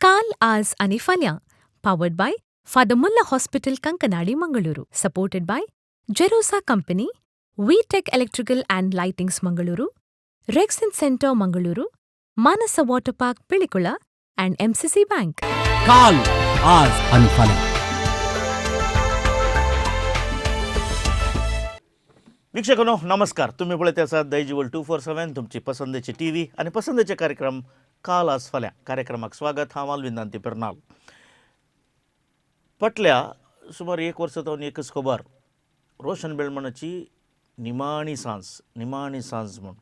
काल, आज आनी फाल्यां. Powered by Father Muller Hospital, Kankanady, Mangaluru. Supported by Jerosa Company, V Tech Electrical and Lightings, Mangaluru, Rexin Centre, Mangaluru, Manasa Water Park, Pilikula and MCC Bank. काल, आज आणि फाल्यां. वीक्षकांनो नमस्कार. तुम्ही पळयत आसात दायजिवर्ल्ड 247, तुमची पसंदेची टी व्ही आनी पसंदेचे कार्यक्रम काल आज फाल्यां. कार्यक्रमाक स्वागत. हांव आलविंदांती पेर्नाल. फाटल्या सुमार एक वर्सा जावन एकच खबर, रोशन बेलमणाची निमाणी सांज, निमाणी सांज म्हूण.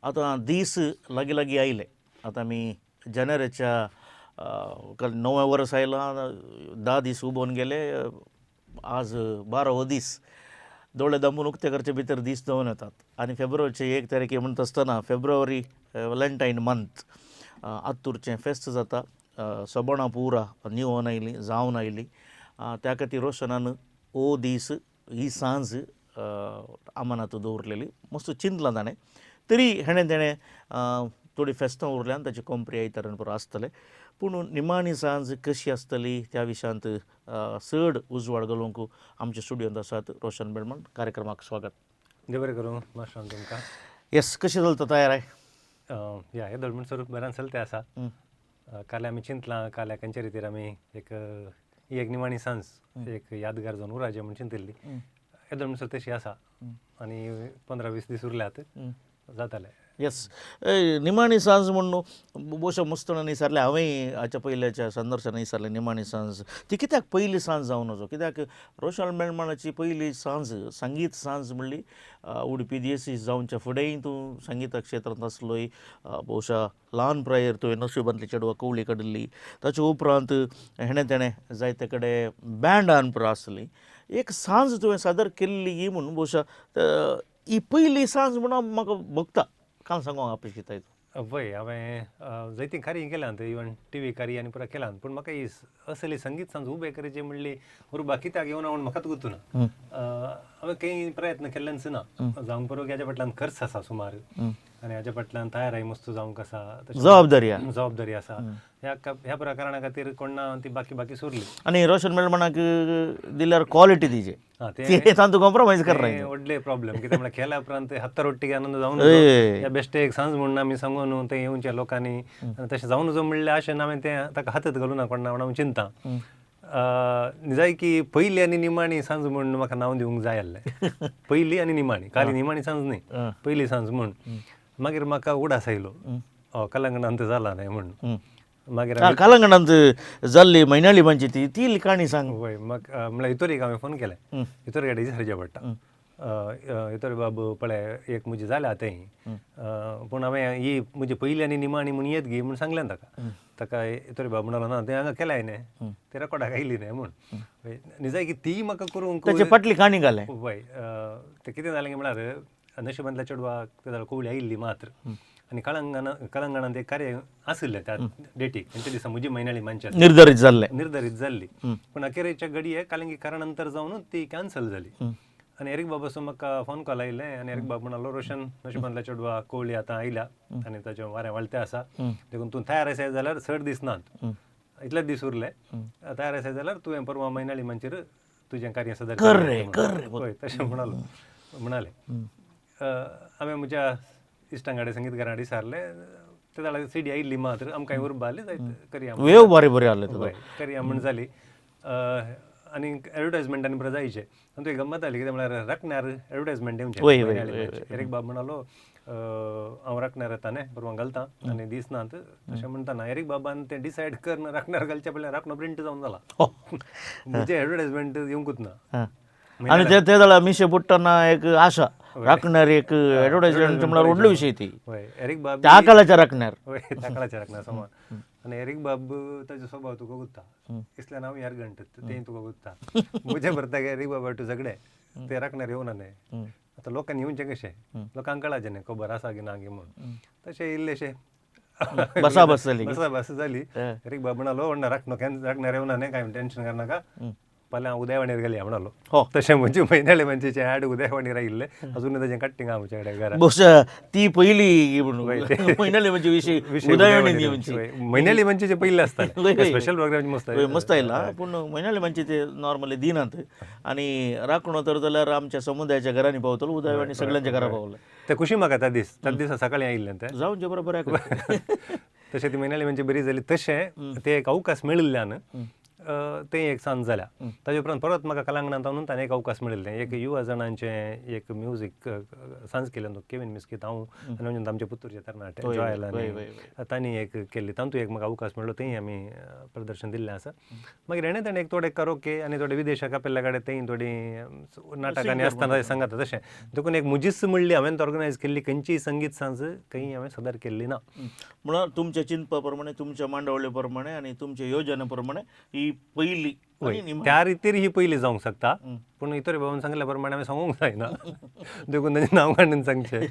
आतां दीस लागीं लागीं आयले. आतां आमी जानेवारीच्या काल णवें वर्स आयलां, 10 दीस उबोवन गेले, आज 12वो दीस. दोळे दामून उक्ते करचे भितर दीस जावन येतात आनी फेब्रुवारीचे 1 तारखे म्हणटा आसतना, फेब्रुवारी वॅलेंटायन मंथ, आत्तूरचें फेस्त जाता. सबणां पुरा निवोन आयलीं, जावन आयलीं. त्या खातीर रोशनान हो दीस, ही सांज अमानात दवरलेली. मस्त चिंतलां ताणें. तरी हेणें तेणें थोडीं फेस्तां उरल्यान ताची कोंपरी आयतारान पुरो आसतलें, पूण निमाणी सांज कशी आसतली त्या विशयांत चड उजवाड घालूंक आमच्या स्टुडियोंत आसात रोशन बेलमण. कार्यक्रमाक स्वागत. देव बरें करूं मास्टर तुमकां. येस, कशी चलता तयार? या हे धड म्हणसर बऱ्यान चलते आसा. काल आमी चिंतलां, काल खंयच्या रितीर आमी एक ही एक निमाणी सांज एक यादगार जावन उराचे म्हूण चिंतिल्ली. हे धड म्हणसर तशी आसा आनी 15-20 दीस उरल्यात, जाताले. येस, निमाणी सांज म्हूण भोवशा मुस्तणांनी विचारलें, हांवेंय हाच्या पयल्याच्या संदर्शनांनी विचारलें, निमाणी सांज ती कित्याक पयली सांज जावन वचो? कित्याक रोशन मेळमाणाची पयली सांज, संगीत सांज म्हणली उडपी दियसीस जावच्या फुडेंय तूं संगीता क्षेत्रांत आसलोय. भोवशा ल्हान प्रायेर तुवें नशिबांतली चेडवां कवळी काडिल्ली. ताचे उपरांत हेणें तेणें जायते कडेन बँडान पुरो आसली. एक सांज तुवें सादर केल्ली ही म्हूण भोवशा ही पयली सांज म्हणून म्हाका भोगता. काल सांगू अपेक्षीत. वय, हांवें जायतीं कार्यां केल्यांत, इवन टी व्ही कार्य आनी पुरा केल्यात, पूण म्हाका ही असली संगीत सांज उबे करची म्हणली उर्बा कित्याक येवना म्हूण म्हाकाच गुत्तू ना. हांवें काही प्रयत्न केल्लेच ना. जावंक बरोबर हाज्या फाटल्यान खर्च आसा सुमार आनी हाज्या फाटल्यान तयाराय मस्त जावंक आसा. जबाबदारी. जबाबदारी आसा. ह्या ह्या प्रकारणा खातीर कोण ती बाकी बाकी सोरली. आनी रोशन मेळमणाक दिल्यार क्वॉलिटी दिजे, ते तांतू कॉम्प्रोमायज कर. व्हडले प्रॉब्लेम कितें म्हळ्यार केल्या उपरांत हत्तार रोट्टीक आनंद जावन ह्या बेश्टे एक सांज म्हणून आमी सांगून तें येवच्या लोकांनी तशें जावन जो म्हणलें अशें हांवें तें ताका हातत घालूं ना कोण म्हणून चिंता निजाय की पयली आनी निमाणी सांज म्हूण म्हाका नांव दिवंक जाय आसलें, पयली आनी निमाणी. काली निमाणी सांज न्ही, पयली सांज म्हूण. मागीर म्हाका उडास आयलो, कलंगणांत जाला न्हय म्हूण. मागीर कलंगणांत जाल्ली म्हयन्याळी म्हणजे ती ती काणी सांग. वय, मग म्हणल्यार इतोरीक हांवें फोन केलें. इतोरी कडेन विचारचें पडटा, इतोरी बाब पळय एक म्हजी जाल्या थंय, पूण हांवें ही म्हजी पयली आनी निमाणी म्हूण येत गी म्हूण सांगलें ताका. ताका इतोरी बाब म्हणलो ना, तें हांगा केल्याय न्ही, तें रेकॉर्डाक आयली न्ही म्हूण. निजाय की ती म्हाका करूंक ताचे फाटली काणी घालें. वय, तें कितें जालें की म्हळ्यार नशिबांतल्या चेडवाक ते कोवळी आयिल्ली मात्र आनी कलंगणांत एक कार्य आशिल्लें त्या डेटीक, खंयच्या दिसा म्हजी म्हयन्याळी मानची निर्धारीत जाल्लें. निर्धारीत जाल्ली, पूण अखेरेच्या घडये कालंगी कारणंतर जावन ती कॅन्सल जाली. आनी एरीक बाबाचो म्हाका फोन कॉल आयलें आनी एरीक बाब म्हणालो, रोशन, नशिबांतल्या चेडवा कोवळी आतां आयल्या आनी ताचें वारें वाळतें आसा, देखून तूं तयार आसाय जाल्यार चड दीस नात, इतलेच दीस उरले, तयार आसाय जाल्यार तुवें परवा म्हयन्याळी मांचेर तुजें कार्य सादर कर. हय, तशें म्हणालो म्हणाले. हांवें म्हज्या इश्टां कडेन, संगीतकारां कडेन विचारलें, ते जाल्यार सीडी आयिल्ली मात्र आमकां उर्बा आसली जायत करया. वेव बरें बरें आसले. वय, करया म्हूण जाली. आनी एडवर्टायजमेंट आनी पुरो जायचे आनी तुवें गम्मत जाली, कितें म्हळ्यार राखण्यार एडवर्टायजमेंट येवचें. एरीक बाब म्हणालो, हांव राखण्यार येता न्ही परवां घालता आनी दीस नात तशें म्हणटाना एरीक बाबान तें डिसायड करन राखण्यार घालच्या पयलीं राखणो प्रिंट जावन जाला, म्हजें एडवर्टायजमेंट येवंकूच ना. आनी ते ते जाल्यार मिशे पुट्टना एक आशा राखणार एक एडवर्टायजमेंट म्हळ्यार व्हडलो विशय ती. वय, एरीक बाब त्या काळाच्या राखणार. वय, त्या काळाच्या राखणार समान. आनी एरीक बाब ताजो स्वभाव तुका गुत्ता इसल्यान हांव यार घंट तें तुका गुत्ता म्हज्या भरता एरीक बाबा टू झगडे ते राखणार येवना न्ही. आतां लोकांनी येवचें कशें, लोकांक कळाचें न्ही खबर आसा की ना की म्हूण. तशें इल्लेशें बसाबस जाली. बसाबस जाली. एरीक बाब म्हणालो, व्हडना राखणो केन्ना राखणार येवना न्ही, कांय टेन्शन करनाका. फाल्यां उदयवाणीर गेली म्हणालो. हो. तशें म्हजे म्हयन्याळे म्हणचे ॲड उदयवाणीर आयिल्ले, अजून ताजें कट्टिंग आमच्या कडेन घरा. ಬಹುಶಃ ती पयली म्हणून म्हयन्याले म्हणजे विशय उदयवाणी म्हणजे म्हयन्याळे म्हणजे पयले आसताले स्पेशल प्रोग्राम मस्त. हय, मस्त आयला, पूण म्हयन्याळे म्हणजे ते नॉर्मली दिनात आनी राखणो तर जाल्यार आमच्या समुदायाच्या घरांनी पावतलो, उदयवाणी सगळ्यांच्या घरा पावले. ते खुशी म्हाका त्या दीस, त्या दिसा सकाळी आयिल्लें तें. जावन जे बरोबर. तशें ती म्हयन्याळी म्हणजे बरी जाली, तशें ते एक अवकाश मेळिल्ल्यान ते एक सांज जाल्या. ताजे उपरांत परत म्हाका कलांगणांत वचून ताणें एक अवकाश मेळिल्लें, एक युवा जाणांचें एक म्युजीक सांज केलें, तो केवीन मिस्कीत, हांव आनी आमचे पुतूरचे तरणाटे जॉयल आनी तांणी एक केल्ली, तातूंत एक म्हाका अवकाश मेळ्ळो, थंय आमी प्रदर्शन दिल्लें आसा. मागीर हेणें ताणें एक थोडे करोके आनी थोडे विदेशाक आपल्या कडेन थंय थोडीं नाटकांनी आसतना सांगता तशें. देखून एक म्हजीच म्हणली हांवें ऑर्गनायज केल्ली खंयचीय संगीत सांज खंय हांवें सदर केल्ली ना. म्हणून तुमच्या चिंतपा प्रमाणे, तुमच्या मांडावळी प्रमाणे आनी तुमच्या योजने प्रमाणे ही पयली. त्या रितीर ही पयली जावंक शकता, पूण इतर बाबान सांगल्या प्रमाणे हांवें सांगूंक जायना, देखून तांचें नांव काडून सांगचें.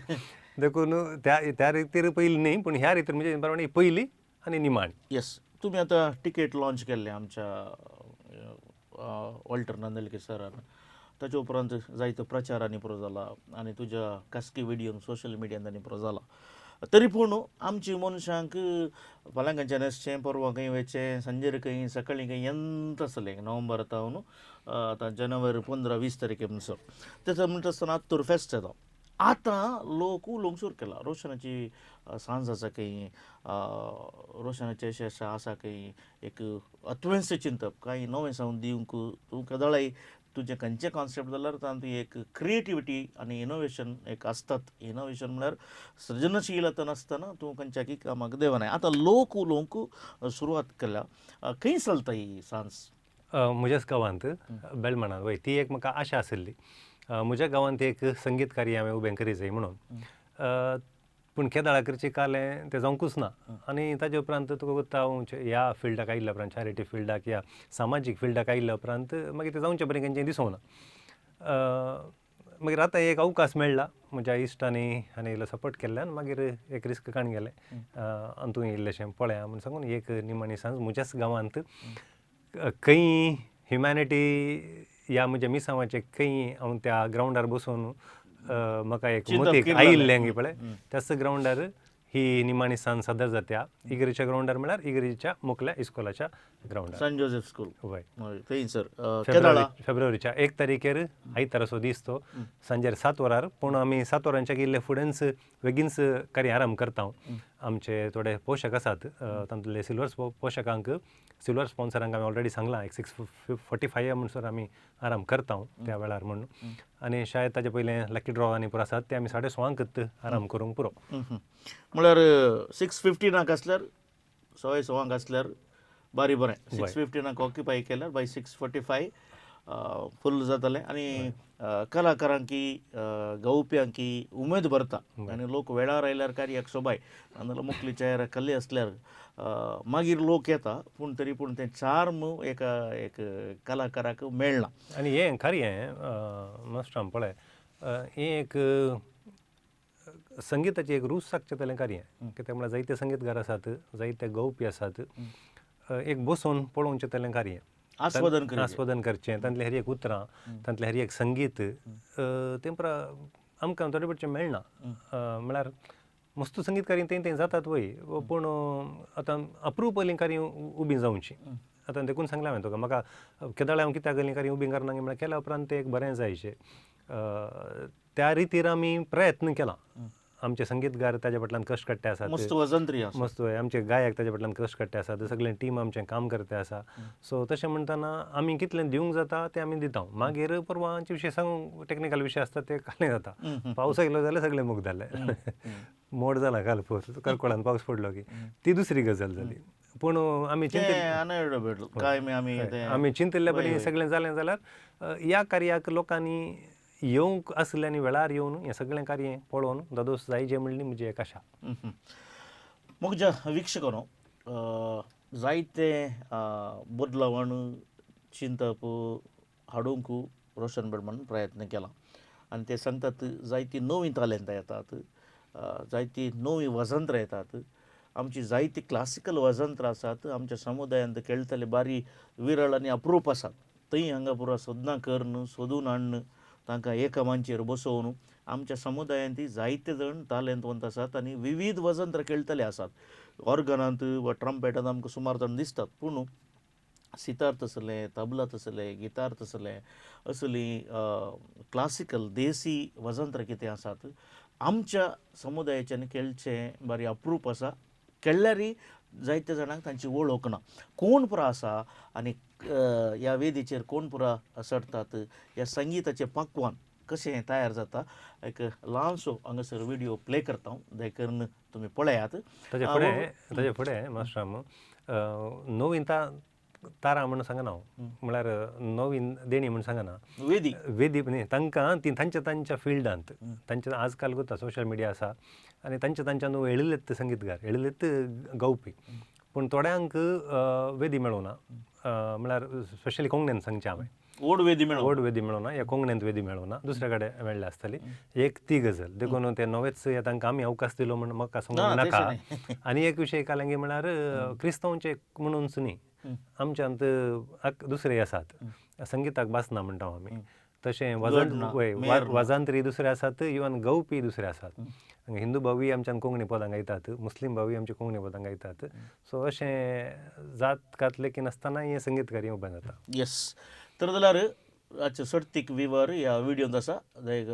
देखून त्या त्या रितीर पयली न्ही, पूण ह्या रितीर म्हणजे प्रमाणे ही पयली आनी निमाणी. येस, तुमी आतां टिकेट लॉन्च केल्लें आमच्या वॉल्टर नांदेलकर सरान, ताच्या उपरांत जायतो प्रचार आनी पुरो जाला आनी तुज्या खासगी व्हिडियोन सोशल मिडियान आनी पुरो जाला. तरी पूण आमची मनशांक फाल्यांकांच्यान वचचें, परवां खंय वचचें, सांजेर खंय, सकाळीं खंय येंत आसलें नोव्हेंबर आतां आतां जानेवारी 15-20 तारखे म्हणसर तें म्हणटा आसतना आत्तूर फेस्त येता. आतां लोक उलोवंक सुरू केला, रोशनाची सांज आसा खंय, रोशनाचें अशें अशें आसा खंय, एक अत्वेंस चिंतप कांय नवें सावन दिवंक तूं केदळाय तुजें खंयचें कॉन्सेप्ट जाल्यार तातूंत एक क्रिएटिविटी आनी इनोवेशन एक आसतात. इनोवेशन म्हळ्यार सृजनशीलता नासतना तूं खंयच्याकी कामाक देवनाय. आतां लोक उलोवंक सुरवात केल्या, खंय चलता ही सांज? म्हज्याच गांवांत बेलमणांत. वय, ती एक म्हाका आशा आशिल्ली, म्हज्या गांवांत एक संगीत कार्य हांवें उबें करी जाय म्हणून, पूण केदाळा करचें कालें तें जावंकूच ना. आनी ताजे उपरांत तुका कोत्ता हांव ह्या फिल्डाक आयिल्ल्या उपरांत, चॅरिटी फिल्डाक या सामाजीक फिल्डाक आयिल्ल्या उपरांत मागीर तें जावचें बरें खंयचें दिसूंक ना. मागीर आतां एक अवकाश मेळ्ळा म्हज्या इश्टांनी आनी इल्लो सपोर्ट केल्ल्यान मागीर एक रिस्क काडून गेलें, अंतू इल्लेशें पळया म्हूण सांगून एक निमाणी सांज म्हज्याच गांवांत खंय ह्युमॅनिटी ह्या म्हज्या मिसांवाचें खंय हांव त्या ग्रावंडार बसून म्हाका एक मोतीक आयिल्लें पळय, त्याच ग्रावंडार ही निमाणी सांज सादर जाता. इगर्जेच्या ग्रावंडार म्हळ्यार इगर्जेच्या मुखल्या इस्कोलाच्या ग्रावंडार, सँट जोसेफ स्कूल. वय, थंयसर फेब्रुवारीच्या 1 तारखेर आयताराचो दीस तो, सांजेर 7 वरार. पूण आमी 7 वरांच्या गेल्ले फुडेंच बेगीनच कार्य आराम करता. आमचे थोडे पोशक आसात, तातूंतले सिल्वर पोशकांक, सिल्वर स्पॉन्सरांक आमी ऑलरेडी सांगलां एक 6:45 म्हणसर आमी आराम करता त्या वेळार म्हणून. आनी शायद ताजे पयलें लकी ड्रॉ आनी पुरो आसात ते आमी 6:30 आराम करूंक पुरो. म्हळ्यार 6:15 आसल्यार, 6:15 आसल्यार बारी बरें. 6:15 ऑक्युपाय केल्यार बाय 6:45 फुल जातलें आनी कलाकारांकी गावप्यांकी उमेद भरता आनी लोक वेळार आयल्यार कार्याक सोबाय. नाजाल्यार मुखली चेहरा कल्ली आसल्यार मागीर लोक येता, पूण तरी पूण तें चार्म एका एक कलाकाराक मेळना. आनी हें खरें मास्टर पळय, हें एक संगिताचें एक रूच सागचें तलें कार्य, कित्याक म्हळ्यार जायते संगीतकार आसात, जायते गावपी आसात, एक बसून पळोवचें तलें कार्य, आस्वादन आस्वादन करचें, तांतलें हर एक उतरां, तांतलें हर एक संगीत तें पुरा आमकां थोडे पडचें मेळना. म्हळ्यार मस्त संगीतकारी थंय थंय जातात वय, पूण आतां अप्रूप अलीं कार्यां उबीं जावचीं. आतां देखून सांगलें हांवें तुका, म्हाका केदळ हांव कित्याक अलीं कार्यां उबीं करना म्हळ्यार केल्या उपरांत तें एक बरें जायचें. त्या रितीर आमी प्रयत्न केला. आमचे संगीतकार ताज्या फाटल्यान कश्ट काडटे आसात, मस्त वजंत्री आसा, मस्त आमचे गायक ताज्या फाटल्यान कश्ट काडटे आसात, सगळें टीम आमचें काम करते आसा. सो तशें म्हणटना आमी कितलें दिवंक जाता तें आमी दिता. मागीर परवांचे विशय सांगूंक टॅक्निकल विशय आसता ते कालें जाता. पावस आयलो जाल्यार सगळें मोग जालें, मोड जाला काल करकोळान पावस पडलो की ती दुसरी गजाल जाली. पूण आमी आमी चिंतिल्ल्या परी सगळें जालें जाल्यार ह्या कार्याक लोकांनी येवंक आसलें आनी वेळार येवन हें सगळें कार्य पळोवन दादोस जायजें म्हणली म्हजी एक आशा. म्हज्या वीक्षकांनो, जायते बदलावण चिंतप हाडूंक रोशन बेळमन प्रयत्न केला आनी ते सांगतात जायतीं नवीं तालेंतां येतात, जायतीं नवीं वजंत्रां येतात, आमची जायतीं क्लासिकल वजंत्रां आसात, आमच्या समुदायांत खेळटले बारी विरळ आनी अप्रूप आसात. थंय हांगा पुरा सोदनां करून सोदून हाडून तांकां एका मांचयेर बसोवन आमच्या समुदायांत ती जायते जाण तालेंतवंत आसात आनी विविध वजंत्र खेळटले आसात. ऑर्गनांत वा ट्रम्पेटांत आमकां सुमार जाण दिसतात, पूण सितार तसलें, तबला तसलें, गितार तसलें, असलीं क्लासिकल देसी वजंत्र कितें आसात आमच्या समुदायाच्यान खेळचें बरें अप्रूप आसा. खेळ्ळ्यारय जायत्या जाणांक तांची वळख ना, कोण पुरा आसा आनी ह्या वेदीचेर कोण पुरा चडटात, ह्या संगिताचें पक्वान कशें तयार जाता, एक ल्हानसो हांगासर व्हिडियो प्ले करता हांव, दया करून तुमी पळयात. ताजे फुडें मास्टराम नवीन तारा म्हूण सांगना हांव, म्हळ्यार नवीन देणी म्हूण सांगना, वेदी वेदी न्ही, तांकां ती तांच्या तांच्या फिल्डांत तांच्या आजकाल कोता सोशल मिडिया आसा आनी तांच्या तांच्या न्हू एळिल्लेत संगीतकार, एळिल्लेत गावपी, पूण थोड्यांक वेदी मेळूना, म्हळ्यार स्पेशली कोंकणीन सांगचें हांवें, ओड वेदी मेळूं, ओड वेदी मेळूना, या कोंकणींत वेदी मेळूना, दुसऱ्या कडेन मेळ्ळ्या आसतली एक ती गजल. देखून ते नवेच तांकां आमी अवकाश दिलो म्हूण म्हाका सांगूंक नाका. आनी एक विशय कालंगी म्हळ्यार क्रिस्तांवचे म्हणूनच न्ही, आमच्यांत दुसरे आसात संगिताक बासना म्हणटा आमी, तशें वाजंत्री दुसरे आसात, इवन गावपी दुसरे आसात. हिंदू भावूय आमच्यान कोंकणी पदां गायतात, मुस्लीम भावूय आमचे कोंकणी पदां गायतात. सो अशें जात कात लेखी नासतना हें संगीतकार उबें जाता. येस, तर जाल्यार आजचे सर्तीक विवर ह्या व्हिडियोंत आसा,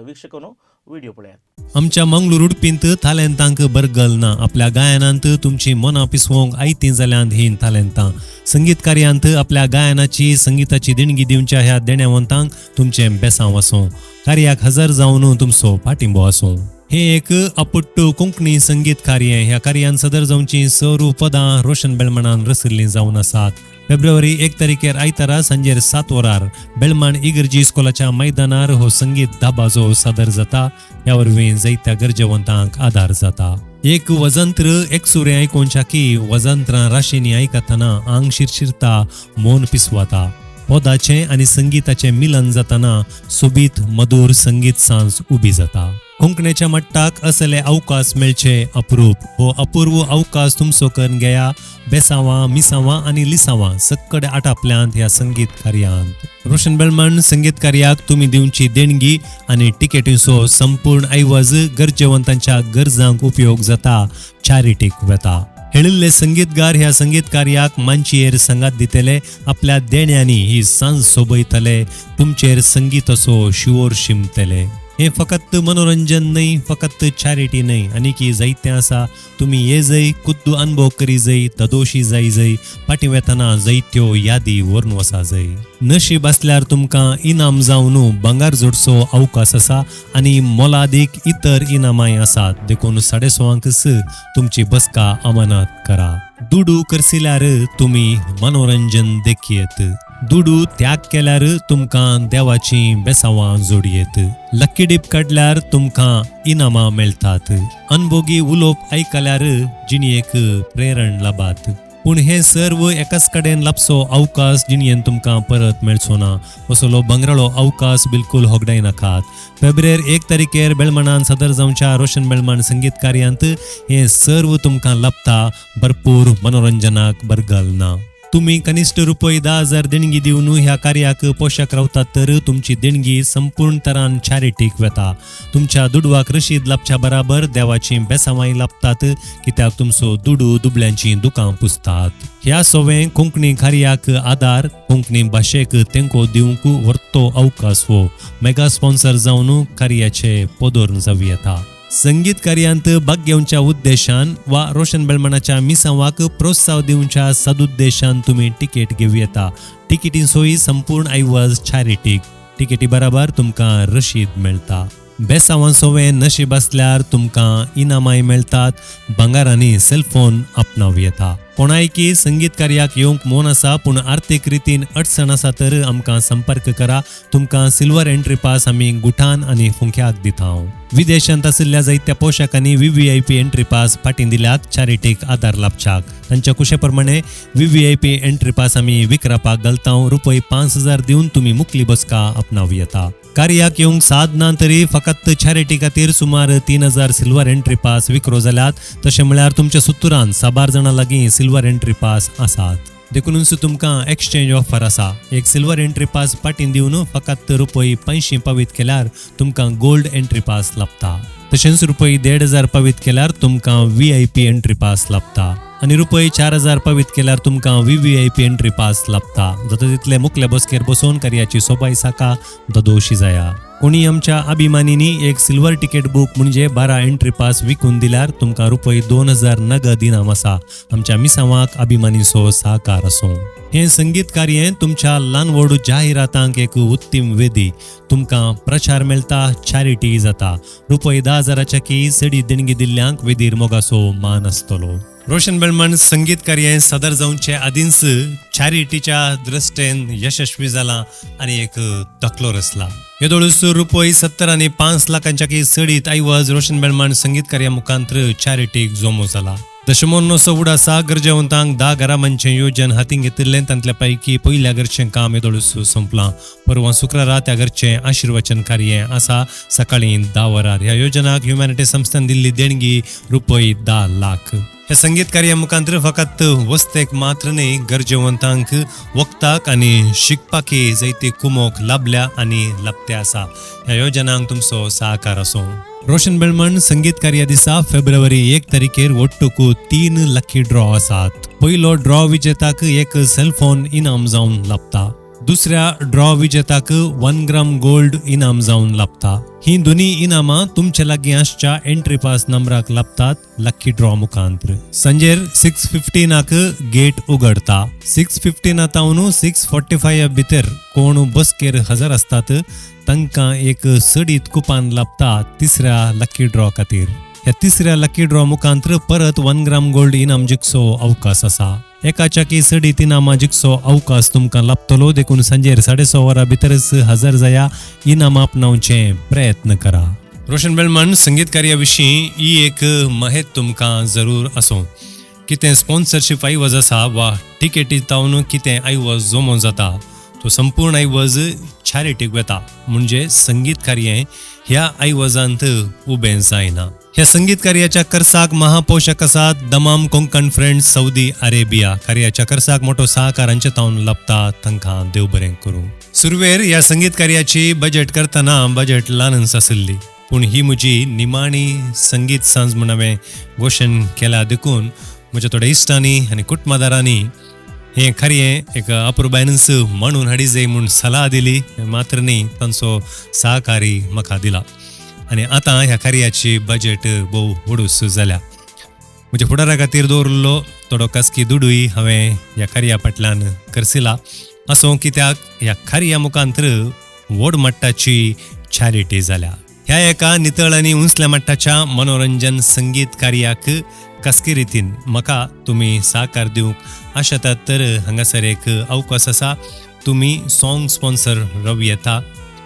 वीक्षकांनो व्हिडियो पळयात. आमच्या मंगळूर उडपींत तालेंतांक बरगल ना, आपल्या गायनांत तुमची मनां पिसवंक आयतीं जाल्यांत हीं तालेंतां. संगीत कार्यांत आपल्या गायनाची संगिताची देणगी दिवच्या ह्या देण्यावंतांक तुमचें बेसांव आसूं, कार्याक हजर जावन तुमचो पाठिंबो आसूं. हे एक अपुट्टू कोंकणी संगीत कार्य. ह्या कार्यान सदर जावची सर्व पदां रोशन बेळमणान रचिल्लीं जावन आसात. फेब्रुवारी 1 तारखेर आयतारा सांजेर 7 वरार बेळमाण इगर्जी इस्कोलाच्या मैदानार हो संगीत दाबाजो सादर जाता. ह्या वरवीं जायत्या गरजेवंतांक आदार जाता. एक वजंत्र एकसुरें आयकोवच्या की वजंत्रां राशींनी आयकतना आंग शिरशिरता, मन पिसवाता. पदाचें आनी संगिताचें मिलन जातना सोबीत मधुर संगीत सांज उबी जाता. कोंकणीच्या मट्टाक असले अवकाश मेळचे अप्रूप. हो अपूर्व अवकाश तुमचो करून घेया. बेसांवां, मिसांवां आनी लिसांवां सक्कड आटापल्यांत ह्या संगीत कार्यांत. रोशन बेळमण संगीत कार्याक तुमी दिवची देणगी आनी तिकेटींचो संपूर्ण ऐवज गरजेवंतांच्या गरजांक उपयोग जाता, चॅरिटीक वेता. हेळिल्ले संगीतगार ह्या संगीत कार्याक मांचयेर सांगात दितले, आपल्या देण्यांनी ही सांज सोबयतले, तुमचेर संगीताचो शिवोर शिमतले. हें फकत मनोरंजन न्हय, फकत चॅरिटी न्हय, आनीकी जायतें आसा. तुमी ये जय, कुद्दू अनुभव करी जय, तदोशी जाय जय, फाटीं वेतना जायत्यो यादी व्हरून वसा जय. नशीब आसल्यार तुमकां इनाम जावन भांगर जोडचो अवकाश आसा आनी मोलादीक इतर इनामांय आसात. देखून 6:30 तुमची बसका अमानत करा. दुडू करसिल्यार तुमी मनोरंजन देखयेत, दुडू त्याग केल्यार तुमकां देवाची बेसांवां जोडयेत, लक्की डीप काडल्यार तुमकां इनामां मेळटात, अनभोगी उलोवप आयकल्यार जिणयेक प्रेरण लाभात. पूण हें सर्व एकाच कडेन लाबचो अवकाश जिणयेन तुमकां परत मेळचो ना. असलो भांगराळो अवकाश बिलकुल होगडायनाकात. फेब्रुवारी 1 तारखेर बेळमणान सादर जावच्या रोशन बेळमण संगीत कार्यांत हें सर्व तुमकां लाभता, भरपूर मनोरंजनाक बरगल ना. तुमी कनिश्ठ रुपय 10,000 देणगी दिवन ह्या कार्याक पोशक रावतात तर तुमची देणगी संपूर्ण तरान चॅरिटीक वेता. तुमच्या दुडवाक रशीद लाभच्या बराबर देवाची बेसांवांय लाभतात, कित्याक तुमचो दुडू दुबल्यांची दुकां पुसतात. ह्या सोवें कोंकणी कार्याक आदार, कोंकणी भाशेक तेंको दिवंक व्हरतो अवकाश हो मेगा स्पॉन्सर जावन कार्याचे पदोर जावं येता. संगीत कार्यांत भाग घेवच्या उद्देशान वा रोशन बेळमणाच्या मिसांवाक प्रोत्साह दिवच्या सदुद्देशान तुमी तिकेट घेवं येता. तिकेटी सोयी संपूर्ण ऐवज चॅरिटीक. तिकेटी बराबर तुमकां रशीद मेळटा. बेसांवां सोवें नशीब आसल्यार तुमकां इनामांय मेळटात, भांगरांनी सेलफोन आपणावं येता. कोणायकी संगीत कार्याक येवंक मन आसा पूण आर्थीक रितीन अडचण आसा तर आमकां संपर्क करा. तुमकां सिल्वर एंट्री पास आमी गुठान आनी फुंख्याक दिता. विदेशांत आशिल्ल्या जायत्या पोशाखांनी VVIP entry pass फाटीं दिल्यात चॅरिटीक आदार लाभच्याक. तांच्या कुशे प्रमाणे VVIP entry pass आमी विकरापाक घालता. रुपय 5,000 दिवन तुमी मुकली बसका आपणावं येता. कार्याक येवंक साद ना तरी फकत चॅरिटी खातीर सुमार 3,000 सिल्वर एंट्री पास विक्रो जाल्यात. तशें म्हळ्यार तुमच्या सुत्तुरान साबार जाणां लागीं सिल्वर एंट्री पास आसात. देखूनच तुमकां एक्सचेंज ऑफर आसा. एक सिल्वर एंट्री पास पाटीन दिवन फकत रुपये 500 पावीत केल्यार तुमकां गोल्ड एंट्री पास लाभता. तशेंच रुपये 1500 पावीत केल्यार तुमकां VIP entry pass लाभता आनी रुपये 4000 पावीत केल्यार तुमकां VVIP entry pass लाभता. जाता तितले मुखले बसकेर बसोवन कार्याची सोबाय साका ददोशी जाया. कोणी आमच्या अभिमानींनी एक सिल्वर तिकेट बूक म्हणजे 12 एंट्री पास विकून दिल्यार तुमकां रुपये 2000 नगद इनाम आसा. आमच्या मिसांवाक अभिमानीचो साकार आसूं. हें संगीत कार्य तुमच्या ल्हान व्हड जाहिरातांक एक उत्तम वेदी. तुमकां प्रचार मेळटा, चॅरिटी जाता. रुपये 10,000 की चडी देणगी दिल्ल्यांक वेदीर मोगाचो मान आसतलो. रोशन बेळमण संगीत कार्य सादर जावचे आदींच चॅरिटीच्या दृश्टेन यशस्वी जाला आनी एक दाखलो रचला. येदोळूच रुपये 70 आनी 5 लाखांच्या की चडीत ऐवज रोशन बेळमण संगीत कार्या मुखांत्र चॅरिटीक जमो जाला. दशमोन्नोसो उडासा गरजेवंतांक 10 घरामांचें योजन हातीन घेतिल्लें. तांतल्या पैकी पयल्या घरचें काम येदोळूच सोंपलां. परवां शुक्रारा त्या घरचें आशिर्वचन कार्य आसा सकाळीं 10 वरार. ह्या योजनाक ह्युमॅनिटी संस्थेन दिल्ली देणगी रुपये 10 लाख. हे संगीत कार्या मुखांत्र फकत वस्तेक मात्र न्हय गरजेवंतांक वखदाक आनी शिकपाकी जायती कुमोक लाभल्या आनी लाभते आसा. ह्या योजनांक तुमचो सहकार आसूं. रोशन बेळमण संगीत कार्या दिसा फेब्रुवारी 1 तारखेर ಒಟ್ಟುಕು 3 लकी ड्रॉ आसात. पयलो ड्रॉ विजेताक एक सेलफोन इनाम जावन लाभता. दुसऱ्या ड्रॉ विजेताक 1 ग्राम गोल्ड इनाम जावन लाभता. ही दोन्ही इनामां तुमचे लागीं आसच्या एंट्री पास नंबराक लाभतात लकी ड्रॉ मुखांत्र. सांजेर 6:15 गेट उगडता. 6:15 तावन 6:45 भितर कोण बसकेर हजर आसतात तांकां एक सडीत कुपान लाभता तिसऱ्या लकी ड्रॉ खातीर. ह्या तिसऱ्या लकी ड्रॉ मुखांत्र परत 1 ग्राम गोल्ड इनाम जिखचो अवकाश आसा. एकाच्या की सडीत इनामां जिखचो अवकाश तुमकां लाभतलो. देखून सांजेर 6:30 वरां भितरच हजर जाया, इनाम आपणावचे प्रयत्न करा. रोशन बेळमण संगीत कार्या विशीं ही एक माहित तुमकां जरूर आसूं. कितें स्पॉन्सरशीप ऐवज आसा वा टिकेटी तावन कितें ऐवज जमो जाता तो संपूर्ण ऐवज चॅरिटीक वता. म्हणजे संगीत कार्य ह्या ऐवजांत उबें जायना. ह्या संगीत कार्याच्या कर्साक महापोशक आसात Dammam Konkan friends Saudi Arabia. कार्याच्या कर्साक मोठो सहकार हांचे तावन लाभता. तांकां देव बरें करूं. सुरवेर ह्या संगीत कार्याची बजेट करतना बजेट ल्हानच आशिल्ली, पूण ही म्हजी निमाणी संगीत सांज म्हूण हांवें घोशण केल्या. देखून म्हज्या थोड्या इश्टांनी आनी कुटुंबादारांनी हें कार्य एक अपुरबायनच म्हणून हाडी जाय म्हूण सलाह दिली मात्र न्ही, तांचो सहकारी म्हाका दिला आनी आतां ह्या कार्याची बजेट भोव व्हडूच जाल्या. म्हज्या फुडारा खातीर दवरिल्लो थोडो खासगी दुडूय हांवें ह्या कार्या फाटल्यान खर्चिला. आसूं, कित्याक ह्या कार्या मुखांत्र व्हड मट्टाची चॅरिटी जाल्या. ह्या एका नितळ आनी उंचल्या मट्टाच्या मनोरंजन संगीत कार्याक खासगी रितीन म्हाका तुमी सहकार दिवंक आशेतात तर हांगासर एक अवकाश आसा. तुमी सॉंग स्पॉन्सर रावं येता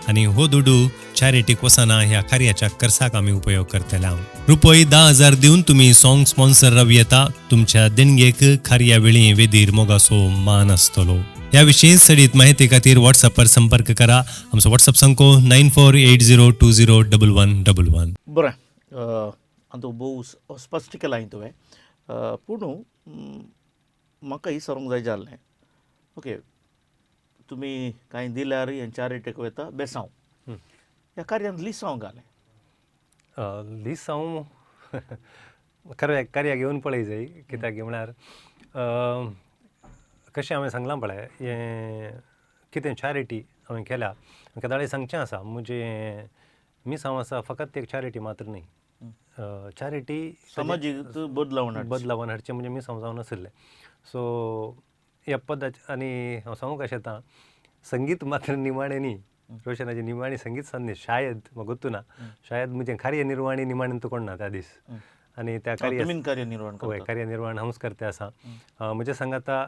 आनी हो दुडू चॅरिटीक वचना ह्या कार्याच्या खर्चाक आमी उपयोग करतले. रुपये 10,000 दिवन तुमी सॉंग स्पॉन्सर रावं येता. तुमच्या देणगेक कार्या वेळी वेदीर मोगाचो मान आसतलो. ह्या विशीं चडीत माहिती खातीर व्हॉट्सअपार संपर्क करा. आमचो व्हॉट्सअप संको 9480201111. बरें, आतां भोव स्पश्ट केलां तुवें, पूण म्हाका ही सरोंक जाय जालें. ओके, तुमी कांय दिल्यार हें चॅरिटीक वता बेसांव ह्या कार्यांत लिसांव घालें. लिसांव कार्या घेवन पळय जाय. कित्याक म्हळ्यार कशें हांवें सांगलां पळय, हें कितें चॅरिटी हांवें केल्या केदाळे सांगचें आसा. म्हजें मिसांव आसा फकत एक चॅरिटी मात्र न्ही, चॅरिटी समाजीक बदलावण बदलावन हाडचें म्हणजे मिसांव जावन आशिल्लें. सो ह्या पदाचें आनी हांव सांगूंक कशें येता, संगीत मात्र निमाणें न्ही, रोशनाची निमाणी संगीत सांज न्ही, शायद म्हाका गोत्तू ना, शायद म्हजें कार्य निर्वाणी निमाणें तूं कोण ना त्या दीस. आनी त्या कार्यनिर्वाण हय, कार्यनिर्वाण हांवूच करते आसा. म्हज्या सांगाता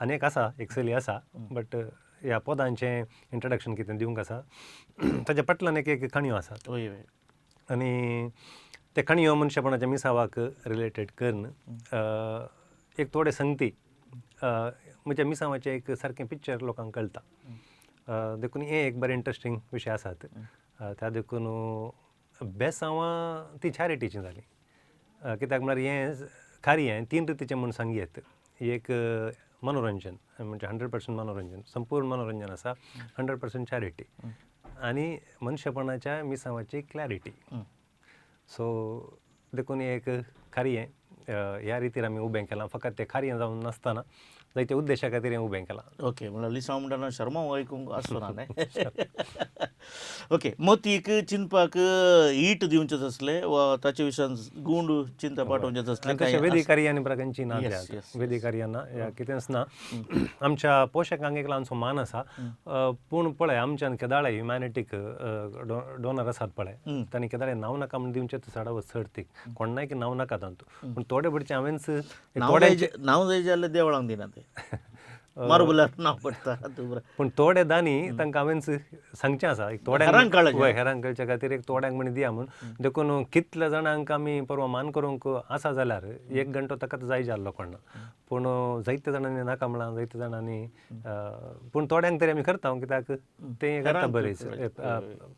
आनी एक आसा, एक चली आसा, बट ह्या पदांचें इंट्रोडक्शन कितें दिवंक आसा ताच्या फाटल्यान एक एक काणयो आसात आनी ते काणयो मनशापणाच्या मिसावाक रिलेटेड करून एक थोडे संगती म्हज्या मिसावाचें एक सारकें पिक्चर लोकांक कळटा. देखून हें एक बरें इंट्रस्टींग विशय आसात. त्या देखून बेसांवां ती चॅरिटीचीं जालीं. कित्याक म्हळ्यार हें कार्य 3 रितीचें म्हूण सांगयेत. एक मनोरंजन म्हणजे 100% मनोरंजन, संपूर्ण मनोरंजन आसा, 100% चॅरिटी आनी मनशेपणाच्या मिसांवाची क्लॅरिटी. सो देखून एक कार्य ह्या रितीर आमी उबें केलां, फकत तें कार्य जावन नासतना जायते उद्देशा खातीर हें उबें केलां. ओके, म्हणल्यार लिसांव म्हणटना शर्मा आयकूंक आसचो ना न्हय. ओके, मोतीक चिंतपाक ईट दिवचेच आसलें वा ताचे विशयान गुंड चिंता पाठोवचेच आसलें. तशें वेदी कार्य आनी प्रकारची ना, वेदी कार्य ना या कितेंच ना. आमच्या पोशकांक एक ल्हानसो मान आसा, पूण पळय आमच्यान केदाळे ह्युमॅनिटीक डोनर आसात पळय, तांणी केदाळे नांव नाका म्हूण दिवचें चडावत चड तीक कोणाक नांव नाका तांतू, पूण थोडे भटचे हांवेंच नांव जाय जाल्यार देवळांक दिना ते मार्बलार नांव पडटा. पूण थोडे दानी तांकां हांवेंच सांगचें आसा, एक थोड्यांक हेरांक कळच्या खातीर एक थोड्यांक म्हण दिया म्हूण. देखून कितल्या जाणांक आमी परवा मान करूंक आसा जाल्यार एक घंटो ताका जाय जाल्लो कोण ना, पूण जायते जाणांनी नाका म्हळां, जायते जाणांनी, पूण थोड्यांक तरी आमी करता कित्याक तें करता बरें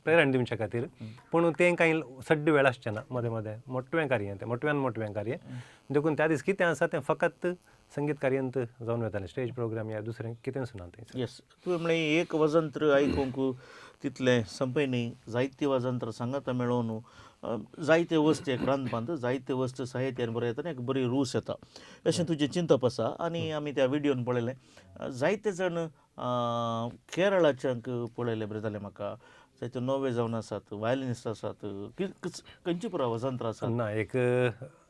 प्रेरण दिवच्या खातीर. पूण तें कांय सड्ड वेळ आसचें ना, मदें मदें मोटवें कार्य तें, मोटव्यान मोटवें कार्य. देखून त्या दीस कितें आसा तें फकत संगीत कार्यांत जावन वतालें, स्टेज प्रोग्राम या दुसरें कितेंच ना थंय. येस, तुवें म्हणलें एक वजंत्र आयकूंक तितलें संपय न्ही, जायते वजंत्र सांगाता मेळोवन जायते वस्त एक रांदपांत जायते वस्त साहित्यान बरें येता, एक बरी रूस येता अशें तुजें चिंतप आसा. आनी आमी त्या व्हिडियोन पळयलें जायते जाण केरळाच्यांक पळयलें बरें जालें म्हाका, जायते नवे जावन आसात, वायलिनिस्ट आसात, खंयची पुरा वजंत्र आसात ना. एक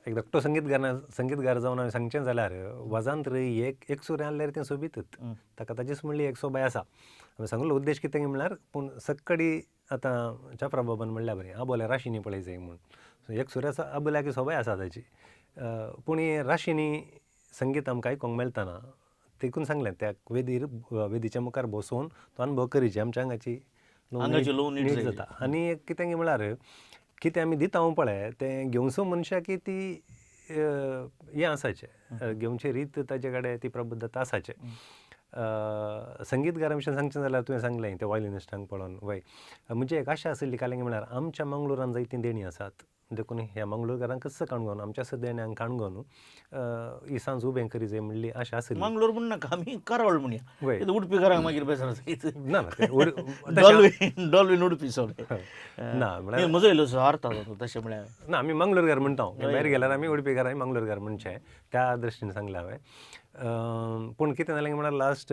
एक धाकटो संगीतगार जावन हांवें सांगचें जाल्यार वाजांत एक एक सूर आहल्यार तें सोबीतच, ताका ताचीच म्हणली एक सोबाय आसा. हांवें सांगलो उद्देश कितें म्हणल्यार, पूण सक्कडी आतां चाफ्रा बाबान म्हणल्यार बरें आबोल्या राशींनी पळय जाय म्हूण, सो एक सूर आसा आबोल्याक सोबाय आसा ताची, पूण हे राशींनी संगीत आमकां आयकूंक मेळटना देखून सांगलें त्या वेदीर वेदीच्या मुखार बसोवन तो अनुभव करीचे, आमच्या आंगाची लोव नीट जाता. आनी एक कितें म्हणल्यार कितें आमी दिता पळय तें घेवचो मनशाक की ती हें आसाचें, घेवची रीत ताजे कडेन ती प्रबुद्धता आसाचें. संगीतकारा विशीं सांगचें जाल्यार तुवें सांगलें ते वायलिनिस्टांक पळोवन वय, म्हजी एक आशा आशिल्ली कालें म्हळ्यार आमच्या मंगळुरान जायतीं देणीं आसात, देखून ह्या मंगळूरकारांकच काणगोन आमच्या देण्यांक काणगोन ही सांज उबें करी जाय म्हणली आशा आशिल्ली. मंगळूर म्हण नाका, आमी करावळ म्हणया, उडपीकारांक मागीर बेजार ना डॉल्विन उडपी सगळे ना म्हळ्यार म्हजो इल्लोसो अर्थ आसा तशें म्हळ्यार ना, आमी मंगळूरकार म्हणटा, भायर गेल्यार आमी उडपीकार आनी मंगळूरकार म्हणचें त्या दृश्टीन सांगलें हांवें. पूण कितें जालें म्हळ्यार लास्ट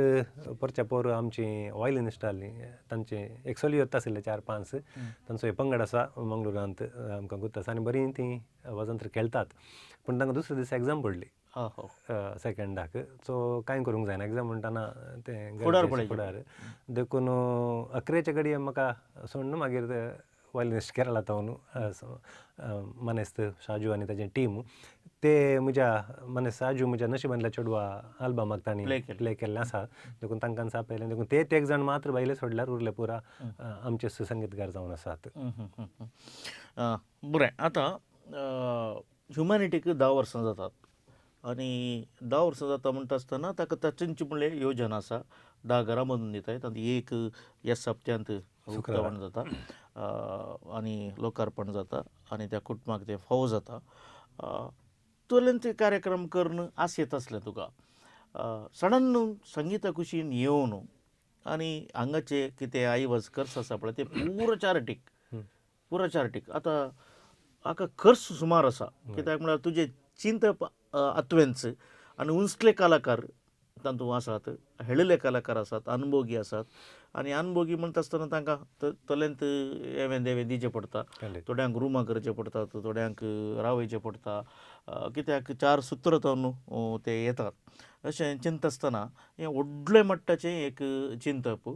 परच्या पोर आमची वायलिनिस्ट आहली, तांचे एक चलयो आशिल्ले 4-5, तांचो एक पंगड आसा मंगळुरांत आमकां गुत्त आसा आनी बरीं तीं वाजंत्र खेळटात, पूण तांकां दुसरे दीस एग्जाम पडली सेकंडाक, सो कांय करूंक जायना एग्जाम म्हणटना तें फुडार, देखून अकरेच्या घडये म्हाका सोडून मागीर वायलिनिस्ट केरळा तावन मानेस्त शाजू आनी ताजें टीम ते म्हज्या माने साजू म्हज्या नशिबांतल्या चेडवा आल्बमाक तांणी प्ले केल्लें आसा, देखून तांकां आपयलें, देखून ते एक जाण मात्र भायले सोडल्यार उरले पुरा आमचे संगीतकार जावन आसात. बरें, आतां ह्युमॅनिटीक 10 वर्सां जातात आनी 10 वर्सां जाता म्हणटा आसतना ताका तांची म्हणल्यार योजना आसा, 10 घरां बांदून दिताय, तातूंत एक ह्या सप्त्यांत उक्तावण जाता आनी लोकार्पण जाता आनी त्या कुटुंबाक तें फावो जाता. तोलेन ते कार्यक्रम करून आस येत आसलें तुका सडन संगीता कुशीन येवन आनी हांगाचे कितें आयवज खर्च आसा पळय ते पुरो चारिटीक, पुरो चारिटीक. आतां हाका खर्च सुमार आसा, कित्याक म्हळ्यार तुजें चिंतप आत्वेंच आनी उंचले कलाकार तातूंत आसात, हेळिल्ले कलाकार आसात, अनभोगी आसात आनी अनभोगी म्हणटा आसतना तांकां तलेंत एवें देवें दिवचें पडटा, थोड्यांक रुमां करचें पडटात, थोड्यांक रावयचें पडटा, कित्याक 4 सूत्र न्हू ते येतात. अशें चिंतता आसतना हें व्हडलें मट्टाचें एक चिंतप,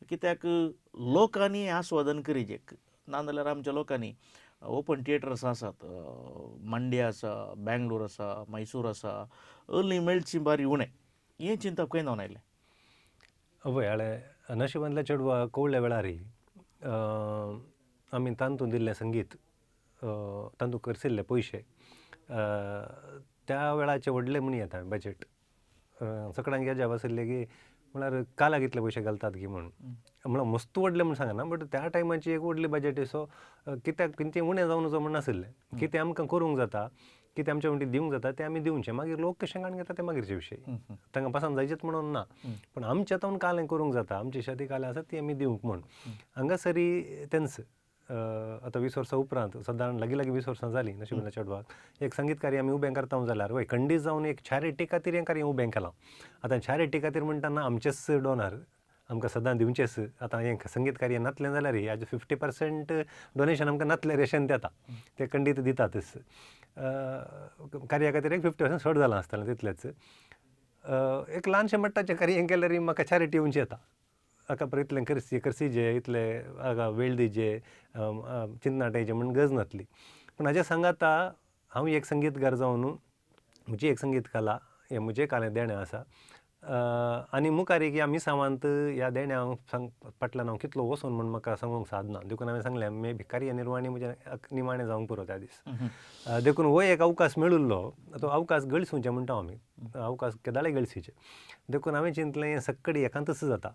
कित्याक लोकांनी आस्वादन करीचें ना जाल्यार आमच्या लोकांनी ओपन थिएटर्स आसात, मांड्या आसा, बेंगलोर आसा, मैसूर आसा, अर्ली मेळची बारी उणें, हें चिंतप खंय जावन आयलें? हय, हांवें नशिबांतल्या चेडवा कवळ्या वेळार आमी तांतून दिल्लें संगीत, तांतूं खर्चिल्ले पयशे त्या वेळाचे व्हडले म्हण येता बजट सगळ्यांक हें जाब आशिल्लें की म्हळ्यार कालाक इतले पयशे घालतात की म्हूण, म्हळ्यार मस्त व्हडलें म्हूण सांगना, बट त्या टायमाची एक व्हडली बजट सो कित्याक खंयचें उणें जावन वचो म्हण नाशिल्लें, कितें आमकां करूंक जाता कितें आमच्या वण्टी दिवंक जाता तें आमी दिवचें. मागीर लोक कशें काडून घेता तें मागीरचे विशय, तांकां पसंत जायचेच म्हणून ना, पूण आमच्या तावन कालें करूंक जाता, आमची शेती कालें आसा ती आमी दिवंक म्हूण. हांगासरी तेंच आतां 20 वर्सां उपरांत सादारण लागीं लागीं 20 वर्सां जालीं नशिबाच्या चेडवाक एक संगीत कार्य आमी उबें करता जाल्यार वय खंडीत जावन एक चॅरिटी खातीर हें कार्य उबें केलां. आतां चॅरिटी खातीर म्हणटाना आमचेच डोनर आमकां सदां दिवचेच. आतां हें संगीत कार्य नातलें जाल्यार हाजें 50% डोनेशन आमकां नातलें रेशन येता, ते खंडीत दितातच. कार्या खातीर एक 50% चड जालां आसतलें तितलेंच. एक ल्हानशें मट्टाचें कार्य हें केल्यार म्हाका चॅरिटी येवची येता. हाका पर इतलें करसी करसीजे इतले हाका वेळ दिजे चिंतनाटायचे म्हूण गरज नासली. पूण हाज्या सांगाता हांव एक संगीतकार जावन म्हजी एक संगीत कला हें म्हजें कालें देणें आसा. आनी मुखार एक ह्या मिसावांत ह्या देण्या सांग फाटल्यान हांव कितलो वचून म्हूण म्हाका सांगूंक सादना. देखून हांवें सांगलें मे भिकारी निर्वाणी म्हजें निमाणें जावंक पुरो त्या दीस. देखून हो एक अवकाश मेळिल्लो तो अवकाश गळसूचे म्हणटा आमी, अवकाश केदाळे गळसीचे. देखून हांवें चिंतलें हें सक्कडी एकांतच जाता,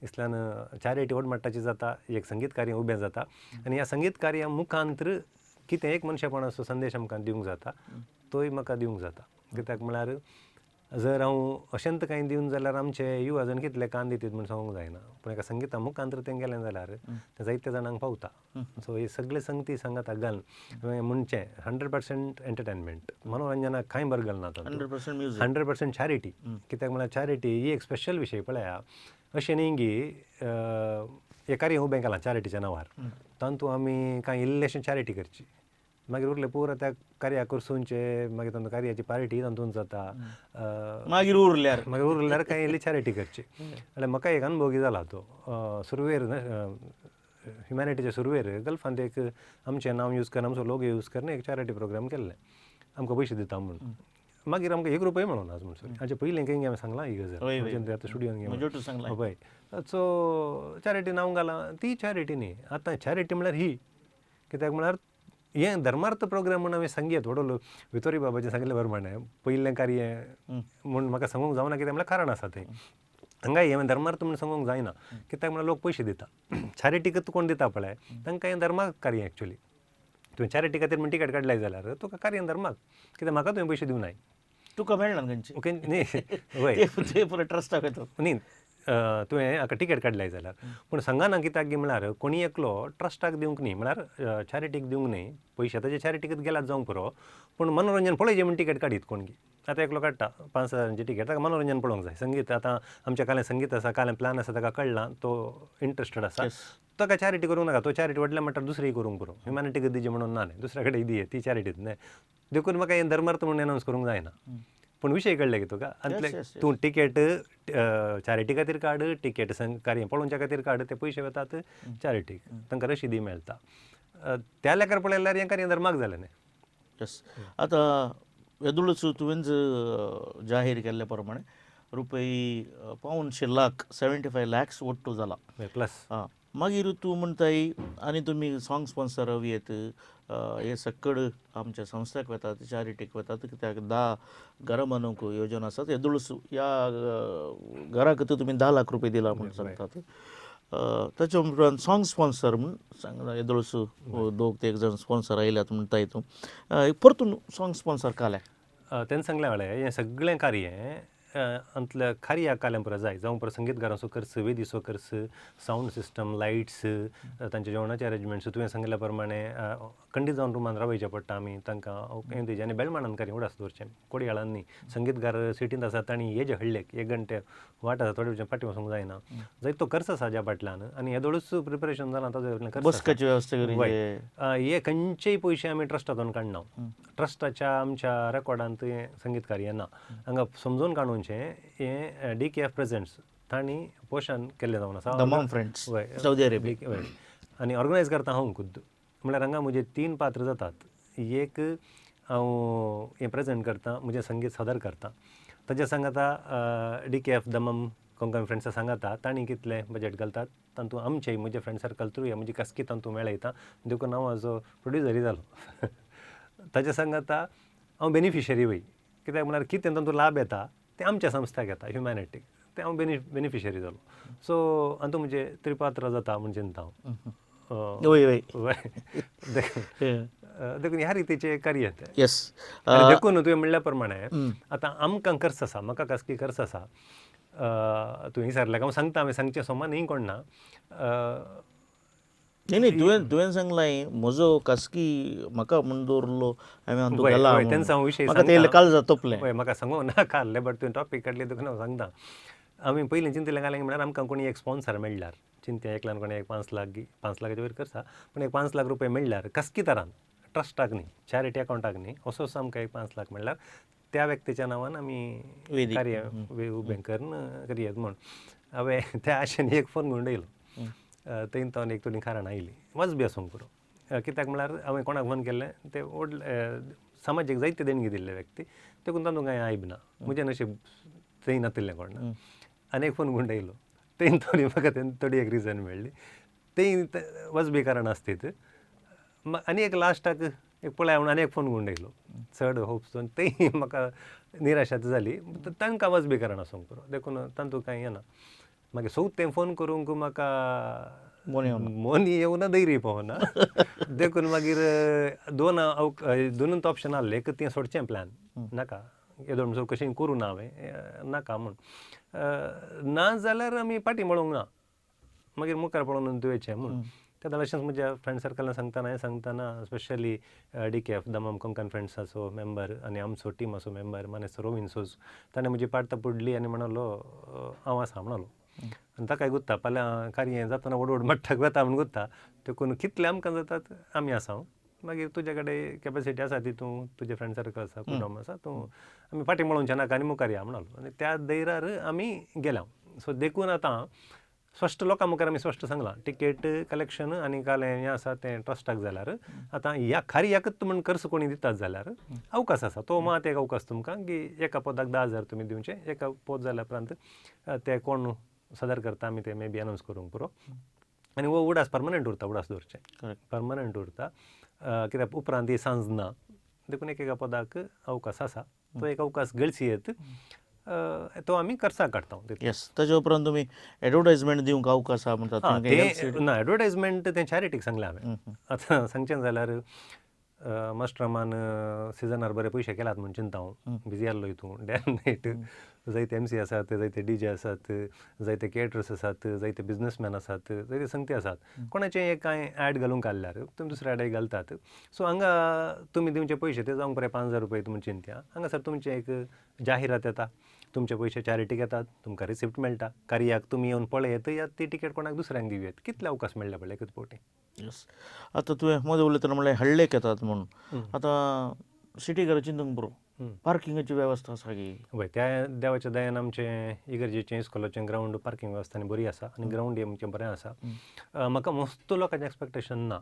इसल्यान चॅरिटी व्हड मट्टाची जाता, एक संगीत कार्य उबें जाता आनी ह्या संगीत कार्या मुखांतर कितें एक मनशापणाचो संदेश आमकां दिवंक जाता तोय म्हाका दिवंक जाता. कित्याक म्हळ्यार जर हांव अशेंत कांय दिवन जाल्यार आमचे युवा जण कितले कान दितात म्हूण सांगूंक जायना, पूण एका संगिता मुखांतर तें गेलें जाल्यार तें जायते जाणांक पावता. सो ही सगळे संगती सांगाता घालून म्हणचें 100% एंटरटेनमेंट, मनोरंजनाक कांय बरगल ना, 100% म्युजीक, 100% चॅरिटी. कित्याक म्हळ्यार चॅरिटी ही एक स्पेशल विशय पळया. अशें न्ही की हे कार्य उबें केलां चॅरिटीच्या नांवार, तातूंत आमी कांय इल्लेशें चॅरिटी करची, मागीर उरले पुरो त्या कार्याक करसूनचे, मागीर तांचो कार्याची पार्टी तातूंत जाता, मागीर उरल्यार मागीर उरल्यार कांय इल्ली चॅरिटी करची. जाल्यार म्हाका एक अनुभव जाला तो सुरवेर ह्युमॅनिटीच्या सुरवेर गल्फांत एक आमचें नांव यूज करून आमचो लोगो यूज करून एक चॅरिटी प्रोग्राम केल्लें, आमकां पयशे दिता म्हूण. मागीर आमकां 1 रुपया मेळोना आज म्हणसर. हाचे पयलीं खंय हांवें सांगलां ही गजाल आतां स्टुडियोन सांगलां पळय. सो चॅरिटी नांव घालां ती चॅरिटी न्ही. आतां चॅरिटी म्हळ्यार ही, कित्याक म्हळ्यार हें धर्मार्थ प्रोग्राम म्हूण हांवें सांगयत व्हडलो वितोरी बाबाचें सांगिल्लें प्रमाणें पयलें कार्य म्हूण म्हाका सांगूंक जावना, कित्याक म्हळ्यार कारण आसा तें. हांगा हें धर्मार्थ म्हूण सांगूंक जायना, कित्याक म्हळ्यार लोक पयशे दिता, चॅरिटीकच कोण दिता पळय तांकां हें धर्माक कार्य. एक्चुअली तुवें चॅरिटी खातीर म्हूण टिकेट काडल्याय जाल्यार तुका कार्य धर्माक, कित्याक म्हाका तुवें पयशे दिवनाय, तुका मेळना खंयचे ओके न्ही वय पुरो ट्रस्टाक येतो न्ही तुवें हाका टिकेट काडल्याय जाल्यार. पूण सांगना कित्याक गी म्हळ्यार कोणी एकलो ट्रस्टाक दिवंक न्ही, म्हळ्यार चॅरिटीक दिवंक न्ही पयशे, ताजे चॅरिटीकच गेल्यात जावंक पुरो, पूण मनोरंजन पळयचें म्हूण टिकेट काडीत कोण गी. आतां एकलो काडटा 5 हजारांची टिकेट, ताका मनोरंजन पळोवंक जाय, संगीत आतां आमच्या कालें संगीत आसा, कालें प्लॅन आसा, ताका कळ्ळां, तो इंट्रस्टेड आसा, ताका चॅरिटी करूंक नाका, तो चॅरिटी व्हडल्या म्हणटार दुसरी करूंक पुरो, ह्युमॅनिटीक दिजे म्हणून ना न्ही, दुसऱ्या कडेन दिये ती चॅरिटीत न्ही. देखून म्हाका हें धर्मार्थ म्हणून एनावन्स करूंक जायना. पूण विशय कळ्ळे की तुका, आनी तूं टिकेट चॅरिटी खातीर काड, टिकेट कार्य पळोवच्या खातीर काड, ते पयशे वतात चॅरिटीक, तांकां रशिदी मेळटा. त्या लेखार पळयल्यार हें कार्य धर्माक जालें न्ही. येस, आतां येदोळूच तुवेंच जाहीर केल्ल्या प्रमाणे रुपये 1.75 लाख 75 लॅक्स ಒಟ್ಟು जाला प्लस. आं, मागीर तूं म्हणटाय आनी तुमी सॉंग स्पॉन्सर येत हे सक्कड आमच्या संस्थाक वतात, चॅरिटीक वतात, कित्याक 10 घरां बांदूंक योजना आसात. येदोळूच ह्या घराक तुमी 10 लाख रुपये दिला म्हूण सांगतात. ताच्या उपरांत सॉंग स्पॉन्सर म्हूण सांगला, येदोळूच दोग ते एक जाण स्पॉन्सर आयल्यात म्हणटाय तूं, परतून सॉंग स्पॉन्सर काल्या तेन्ना सांगलें म्हळ्यार हें सगळें कार्य अंतल्या कार्या काल्यां पुरो जाय, जावं पुरो संगीतकारांचो खर्च, वेदीचो खर्च, सावंड सिस्टम, लायट्स, तांच्या जेवणाचे अरेंजमेंट्स, तुवें सांगिल्ल्या प्रमाणे खंडीत जावन रुमान रावयचें पडटा आमी तांकां हें दिवचें. आनी बेलमाणान कार्य उडास दवरचें, कोडयाळांनी संगीतकार सिटींत आसा तांणी हेजे हडले 1 घंटे वाट आसा, थोडे फाटीं वचूंक जायना, जायत तो खर्च आसा ज्या फाटल्यान. आनी येदोळूच प्रिपरेशन जालां ताजो खर्च, बसकाची वेवस्था करी. हे खंयचेय पयशे आमी ट्रस्टांतून काडना, ट्रस्टाच्या आमच्या रेकॉर्डांत हें संगीत कार्य ना. हांगा समजून काडूनचें हें DKF presents तांणी पोशण केल्लें जावन आसा, दमाम फ्रेंड्स सौदी अरेबिया. आनी ऑर्गनायज करता हांव खुद्द. म्हळ्यार हांगा म्हजे 3 पात्र जातात. एक हांव हें प्रेजेंट करता, म्हजें संगीत सादर करता, ताज्या सांगाता DKF Dammam Konkan फ्रेंड्सा सांगाता तांणी कितलें बजेट घालतात तातूंत आमचें म्हजें फ्रेंड सर्कल थ्रू या म्हजी खासकी तातूंत मेळयता, देखून हांव हाजो प्रोड्युसरूय जालो. ताज्या सांगाता हांव बेनिफिशरी वय, कित्याक म्हळ्यार कितें तातूंत लाभ येता तें आमच्या संस्थाक येता, ह्युमॅनिटीक, तें हांव बेनिफिशरी जालो. सो हातूंत म्हजें त्रिपात्र जाता म्हूण चिंता हांव. वय वय. देखून ह्या रितीचें कार्य तें. येस. आनी देखून तुवें म्हणल्या प्रमाणे आतां आमकां खर्च आसा, म्हाका खासगी खर्च आसा. तुवें विचारलें हांव सांगता, हांवें सांगचें सोमा न्ही कोण ना. न्ही न्ही, तुवें तुवें सांगलां म्हजो खासगी म्हाका म्हूण दवरलो हांवें हातूंत घाला वय, तेन्ना हांव विशय म्हाका ते सांगता. काळजा तोपलें. वय, म्हाका सांगू नाका आहलें, बट तुवें टॉपीक काडली देखून हांव सांगता. आमी पयलीं चिंतलें घालें म्हळ्यार आमकां कोणी एक स्पॉन्सर मेळ्ळ्यार चिंतया एकल्यान कोणी एक 5 लाख, 5 लाखाचे वयर करता पूण एक 5 लाख रुपये मेळ्ळ्यार खासगी तरान, ट्रस्टाक न्ही, चॅरिटी अकावंटाक न्ही, असोच आमकां एक 5 लाख मेळ्ळ्यार त्या व्यक्तीच्या नांवान आमी कार्य उबें करून करयेत म्हूण. हांवें त्या आशेन एक फोन गुंडयलो, थंय तो एक थोडीं कारणां आयलीं, वाजबी आसूंक पुरो. कित्याक म्हळ्यार हांवें कोणाक फोन केल्लें ते व्हडले समाजीक जायते देणगी दिल्ले व्यक्ती, देखून तातूंत कांय आयब ना, म्हजें नशीब थंय नातिल्लें कोण ना. आनी एक फोन गुंडयलो, थंय थोडी म्हाका थोडी एक रिजन मेळ्ळी, थंय वाजबी कारणां आसतीत. आनी एक लास्टाक एक पळय म्हणून आनी एक फोन गुंडयलो, चड होप्स थंय म्हाका निराशाच जाली. तांकां वाजबी कारणां आसूंक पुरो, देखून तातूंत कांय येना. मागीर चवथें फोन करूंक म्हाका मोनी येवना, धैर्य पावना. देखून मागीर दोन दोनूच ऑप्शन आहले, एक तें सोडचें प्लॅन नाका, येदोळ म्हणसर कशें करूं ना हांवें नाका म्हूण, ना जाल्यार आमी फाटीं पळोवंक ना, मागीर मुखार पळोवन वयचें म्हूण. तेन्ना अशेंच म्हज्या फ्रेंड सर्कलान सांगतना हें सांगतना स्पेशली DKF Dammam Konkan फ्रेंड्साचो मेंबर आनी आमचो टिमाचो मेंबर मानेस्त रोविन सोज, ताणें म्हजी पार्ट पुडली आनी म्हणलो हांव आसा म्हणलो. आनी ताकाय गुत्ता फाल्यां कार्य जातना व्हड व्हड मट्टाक वता म्हूण गुत्ता, देखून कितले आमकां जातात आमी आसा, मागीर तुजे कडेन कॅपेसिटी आसा ती तूं तुजें फ्रेंड सर्कल आसा, कुटुंब आसा, तूं आमी फाटीं पळोवचें नाका आनी मुखार या म्हणलो. आनी त्या धैर्यार आमी गेल्या. सो देखून आतां स्पश्ट लोकां मुखार आमी स्पश्ट सांगलां, टिकेट कलेक्शन आनी काल हें आसा तें ट्रस्टाक जाल्यार आतां ह्या कार्याकच म्हूण खर्च कोणी दितात जाल्यार अवकाश आसा, तो मात एक अवकाश तुमकां की एका पदाक 10,000 तुमी दिवचे, एका पद जाल्या उपरांत ते कोण सादर करता आमी ते मे बी अनावन्स करूंक पुरो. आनी हो उडास परमनंट उरता, उडास दवरचें परमनंट उरता, कित्याक उपरांत ही सांज ना, देखून एक एका पदाक अवकाश आसा, तो एक अवकाश गळसी येत तो आमी खर्चाक काडटा. येस, ताजे उपरांत तुमी एडवर्टायजमेंट दिवंक अवकाश आसा म्हणटा ते ना, एडवर्टायजमेंट तें चॅरिटीक सांगलें हांवें. आतां सांगचें जाल्यार मास्टरामान सिजनार बरे पयशे केलात म्हूण चिंता हांव बिजी आहलो हितून डे आनी नायट, जायते MC आसात, जायते DJ आसात, जायते केटरर्स आसात, जायते बिजनसमॅन आसात, जायते संगती आसात, कोणाचें एक कांय एड घालूंक काडल्यार तुमी दुसऱ्या एडाक घालतात. सो हांगा तुमी दिवचे पयशे ते जावंक बरे 5,000 रुपये तुमी चिंतया, हांगासर तुमचें एक जाहिरात येता, तुमचे पयशे चॅरिटीक येतात, तुमकां रिसिप्ट मेळटा, कार्याक तुमी येवन पळयत या ती टिकेट कोणाक दुसऱ्यांक दिवयेत, कितले अवकाश मेळ्ळे पळय एकच फावटी. येस, आतां तुवें मदें उलयतना म्हणलें हळ्ळेक येतात म्हणून, आतां सिटी घरा चिंतूंक पुरो, पार्किंगाची वेवस्था आसा की? वय, त्या देवाच्या दयान आमचें इगर्जेचें इस्कोलाचें ग्रावंड पार्किंग वेवस्था आनी बरी आसा आनी ग्रावंड आमचें बरें आसा. म्हाका मस्त लोकांचें एक्सपेक्टेशन ना,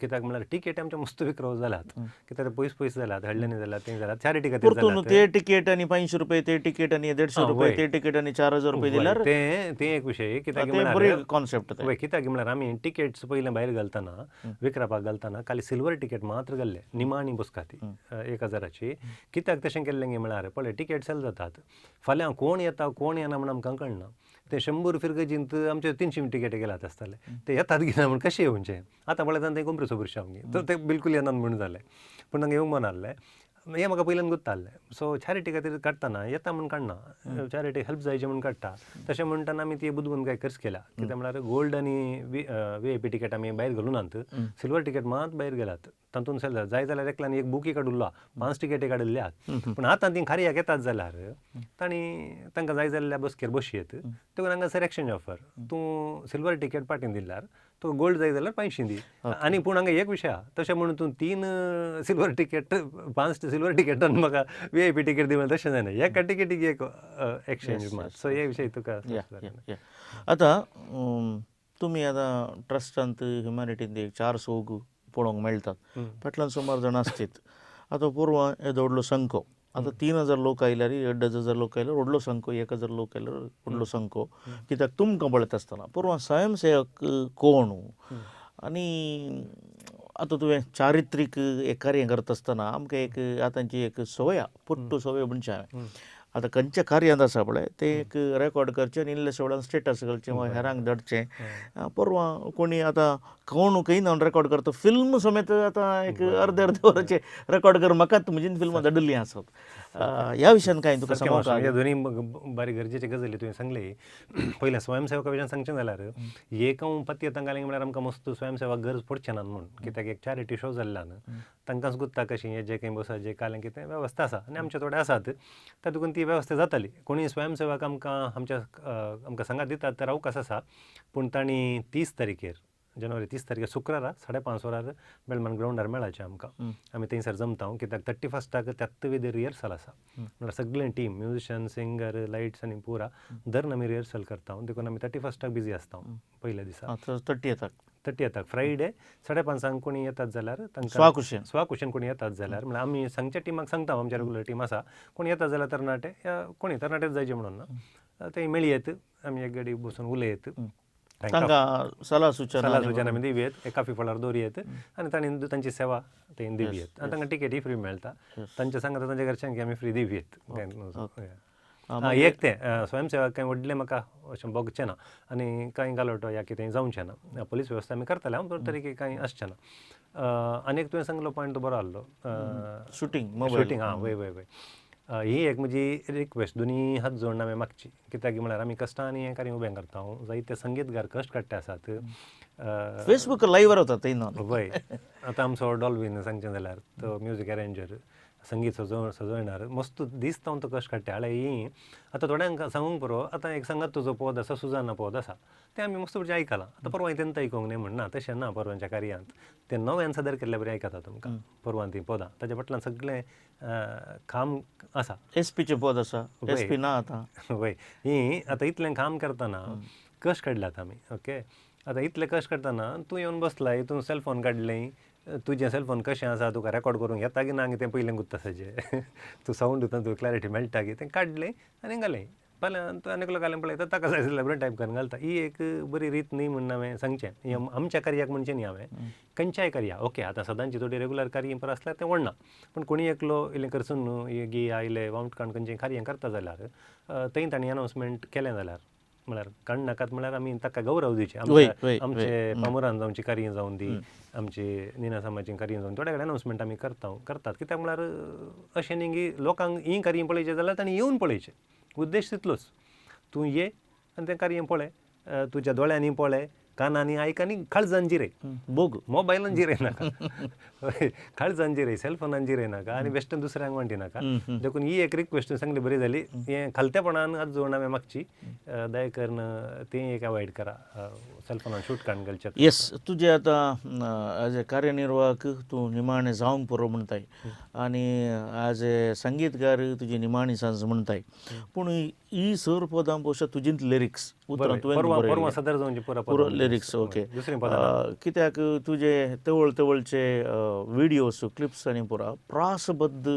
कित्याक म्हळ्यार टिकेट आमचे मस्त विक्रो जाल्यात, कित्याक ते पयस पयस जाल्यात, हळ्ळ्यांनी जाल्यात, थंय जाल्यात, चॅरिटी खातीर परतून ते टिकेट आनी 500 रुपये, ते टिकेट आनी 150 रुपये, ते टिकेट आनी 4,000 रुपये दिल्यार तें तें एक विशय. कित्याक म्हळ्यार कॉन्सेप्ट वय, कित्याक म्हळ्यार आमी टिकेट्स पयलें भायर घालतना विकरापाक घालतना खाली सिल्वर टिकेट मात्र घाल्ले, निमाणी बसका ती 1,000ची. कित्याक तशें केल्लें गे म्हळ्यार पळय टिकेट सेल जातात, फाल्यां कोण येता कोण येना म्हूण आमकां कळना, ते 100 फिरगजींत आमचे 300 टिकेट गेल्यात आसतले, ते येतात गिना म्हूण कशें येवचें. आतां पळयता ते कोंबरे सोबरशे आमगे तर ते बिलकूल येनात म्हूण जालें, पूण तांकां येवंक मन आहलें, हें म्हाका पयल्यान गुत्ता आहलें. सो चॅरिटी खातीर काडटना येता म्हूण काडना, चॅरिटी हेल्प जायची म्हूण काडटा. तशें म्हणटना आमी ती बुदवंत काय खर्च केल्या, कित्याक म्हळ्यार गोल्ड आनी VIP ticket आमी भायर घालूं नात, सिल्वर टिकेट मात भायर गेल्यात, तातूंत सेल जाय जाल्यार एकल्यान एक बुकी काडुल्लो, 5 टिकेटी काडिल्ल्या, पूण आतां ती कार्याक येतात जाल्यार तांणी तांकां जाय जाल्ल्या बसकेर बसयेत. देखून हांगासर एक्सचेंज ऑफर, तूं सिल्वर टिकेट पाटीं दिल्यार तुका गोल्ड जाय जाल्यार 500 दी. आनी पूण हांगा एक विशय आहा, तशें म्हणून तूं 3 सिल्वर टिकेट 5 सिल्वर टिकेटान म्हाका VIP ticket दी म्हणल्यार तशें जायना, एका टिकेटीक एक एक्सचेंज मात. सो हे विशय तुका. आतां तुमी आतां ट्रस्टांत ह्युमॅनिटींत एक 4 चौग पळोवंक मेळटात, फाटल्यान सुमार जाण आसतीत. आतां पोरवां येदो व्हडलो संको, आतां 3,000 लोक आयल्यार, 2,500 लोक आयल्यार व्हडलो संको, 1,000 लोक आयल्यार व्हडलो संको, कित्याक तुमकां पळयता आसतना पोरवां स्वयंसेवक कोण आनी आतां तुवें चारित्रीक एक कार्य करता आसतना आमकां एक आतांची एक संवय, पट्टू संवय म्हणचें हांवें, आतां खंयच्या कार्यांत आसा पळय तें एक रेकॉर्ड करचें आनी इल्लें वेळान स्टेटस घालचें वा हेरांक धाडचें. परवां कोणी आतां कोण खंय ना रेकॉर्ड करता, फिल्म समेत आतां एक अर्दे अर्दे वराचें रेकॉर्ड करून म्हाकाच म्हजीन फिल्मां धाडिल्लीं आसत. ह्या विशयान कांय तुका सारकें सांगूंक मास्टर, हे दोनी बारीक गरजेचे गजाली तुवें सांगली. पयलें स्वयंसेवका विशयान सांगचें जाल्यार एक हांव पत्येतां घालीं म्हळ्यार आमकां मस्त स्वयंसेवक गरज पडचें ना म्हूण, कित्याक एक चॅरिटी शो जाल्ल्यान तांकांच गुत्ता कशी हे जे काही बसा जे कालें कितें वेवस्था आसा आनी आमचे थोडे आसात त्या देखून ती वेवस्था जाताली. कोणी स्वयंसेवक आमकां आमच्या आमकां सांगात दितात तर अवकाश आसा, पूण तांणी 30 तारखेर जानेवारी 30 तारखेर शुक्रारा 5:30 वरार बेलमान ग्रावंडार मेळाचें आमकां. आमी थंयसर जमता कित्याक 31 त्याच वेदे रिहर्सल आसा, म्हणल्यार सगळें टीम म्युजिशियन सिंगर लायट्स आनी पुरा धरून आमी रिहर्सल करता, देखून आमी 31 बिजी आसता पयल्या दिसा. 30 फ्रायडे 5:30 कोणी येतात जाल्यार तांकां स्वाकुशेन कोणी येतात जाल्यार म्हणल्यार आमी सांगच्या टिमाक सांगता, आमच्या रेगुलर टीम आसा, कोणी येतात जाल्यार तरणाटे या कोणी तरणाटेच जायचे म्हणून ना ते मेळयेत, आमी एक गाडी बसून उलयत, तांकां सलाह सुचना आमी दिवयेत, एक काफी फळार दवरयेत आनी तांणी तांची सेवा ते दिवयेत आनी तांकां टिकेटय फ्री मेळटा. तांच्या सांगता तांच्या घरच्यांक आमी फ्री दिवयेत. एक तें स्वयंसेवक कांय व्हडलें म्हाका अशें भोगचें ना आनी कांय गालोटो या कितें जावचें ना, पोलीस वेवस्था आमी करताले हांव, तरी कांय आसचें ना. आनी एक तुवें सांगलो पॉयंट तो बरो आहलो, शुटींग शुटींग. आं वय वय वय, ही एक म्हजी रिक्वेस्ट दोनी हात जोडून हांवें मागची, कित्याक म्हळ्यार आमी कश्टांनी हें कार्य उबें करता, जायते संगीतकार कश्ट काडटे आसात. फेसबूक लायव्हर वता थंय ना वय, आतां आमचो डॉल्वीन सांगचें जाल्यार तो म्युजीक अरेंजर संगीत सजवणार मस्त दीस तो कश्ट काडटा. हाळे ही आतां थोड्यांक सांगूंक पुरो, आतां एक सांगात तुजो पद आसा सुजाना पद आसा तें आमी मस्त पयशे आयकलां, आतां परवां तेंत आयकूंक न्ही म्हण ना, तशें ना. परवांच्या कार्यांत तें नव्यान सादर केल्ल्या बरें आयकता तुमकां परवां तीं पदां, ताच्या फाटल्यान सगळें काम आसा. एसपीचें पद आसा, एसपी ना आतां वय, ही आतां इतलें काम करतना कश्ट काडल्यात आमी. ओके, आतां इतलें कश्ट करतना तूं येवन बसलाय, तूं सेलफोन काडलें, तुजें सेलफोन कशें आसा तुका रेकॉर्ड करूंक येता की ना तें पयलें गुत्त आसाचें, तूं सावंड दिता तुका क्लॅरिटी मेळटा की तें काडलें आनी घालें, फाल्यां तूं आनी एकलो घालें पळयता ताका जाय जाल्यार बरें टायप करून घालता. ही एक बरी रीत न्ही म्हूण हांवें सांगचें, हें आमच्या कार्याक म्हणचें न्ही हांवें, खंयच्याय कार्या. ओके, आतां सदांची थोडी रेगुलर कार्यां पर आसल्यार तें व्हडना, पूण कोणी एकलो इल्लें करसून न्हू गी आयले वावट काडून खंयचें कार्य करता जाल्यार थंय तांणी अनावन्समेंट केलें जाल्यार म्हळ्यार काडनाकात म्हळ्यार आमी ताका गौरव दिवचे. आमचे पामुरान जावची कार्यां जावन दी, आमचे निनासामाची कार्यां जावन थोड्या कडेन अनावन्समेंट आमी करतात, कित्याक म्हळ्यार अशें न्ही की लोकांक ही कार्यां पळयचें जाल्यार तांणी येवन पळयचें, उद्देश तितलोच, तूं ये आनी तें कार्य पळय, तुज्या दोळ्यांनी पळय, कानांनी आयक आनी काळजान जिरय, बोग मोबायलान जिरय नाका, काळजान जिरय, सेलफोनान जिरय नाका आनी बेश्टें दुसऱ्यांक वांटी नाका. देखून ही एक रिक्वेस्ट सांगली बरी जाली, हें खालतेपणान हात जोडून हांवें मागची, दया करून तें एक अवॉयड करा, सेलफोनान शूट काडून घालचें. येस, तुजें आतां एज ए कार्यनिर्वाहक तूं निमाणें जावंक पुरो म्हणटाय आनी एज ए संगीतकार तुजी निमाणी सांज म्हणटाय, पूण ही सर पदां पळोवशा तुजींत लिरिक्स उतरां तुवें परवां सदर जावची पुरो लिरिक्स. ओके, कित्याक तुजे तवळ तवळचे विडियोज क्लिप्स आनी पुरा प्रासबद्ध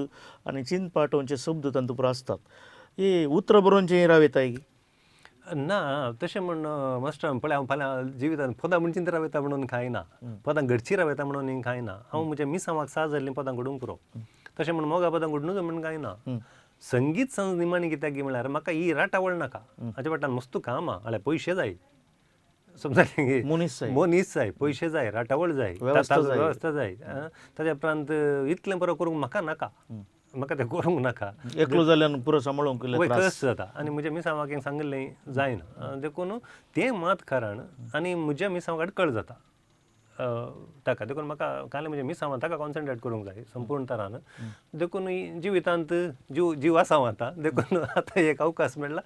आनी चिंत पाटोवचे शब्द तांतू पुरो आसतात, ही उतरां बरोवचे रावयताय की ना? तशें म्हण मास्टर पळय हांव फाल्यां जिवितांत पदां म्हण चिंत रावयता म्हणून कांय ना, पदां घडची रावयता म्हणून कांय ना, हांव म्हज्या मिसांवाक साज जाल्लीं पदां घडूंक पुरो, तशें म्हण मोगा पदां घडून म्हण कांय ना. संगीत सांज निमाणी कित्याक म्हळ्यार म्हाका ही राटावळ नाका, हाच्या फाटल्यान मस्त काम आहा, हाल्यार पयशे जाय, समजलें की मनीस जाय, मनीस जाय, पयशे जाय, राटावळ जाय, वेवस्था जाय, ताच्या उपरांत इतलें बरो करूंक म्हाका नाका, म्हाका तें करूंक नाका, एकलो जाल्यार पुरो सांबाळूंक कश्ट जाता आनी म्हज्या मिसांवाक सांगिल्लें जायना, देखून तें मात कारण आनी म्हज्या मिसांवाक अडकळ जाता ताका, देखून म्हाका काल म्हज्या मिसांवान ताका कॉन्सन्ट्रेट करूंक जाय संपूर्ण तरान. देखून जिवितांत जीव जीव आसा हांव आतां, देखून आतां एक अवकाश मेळ्ळा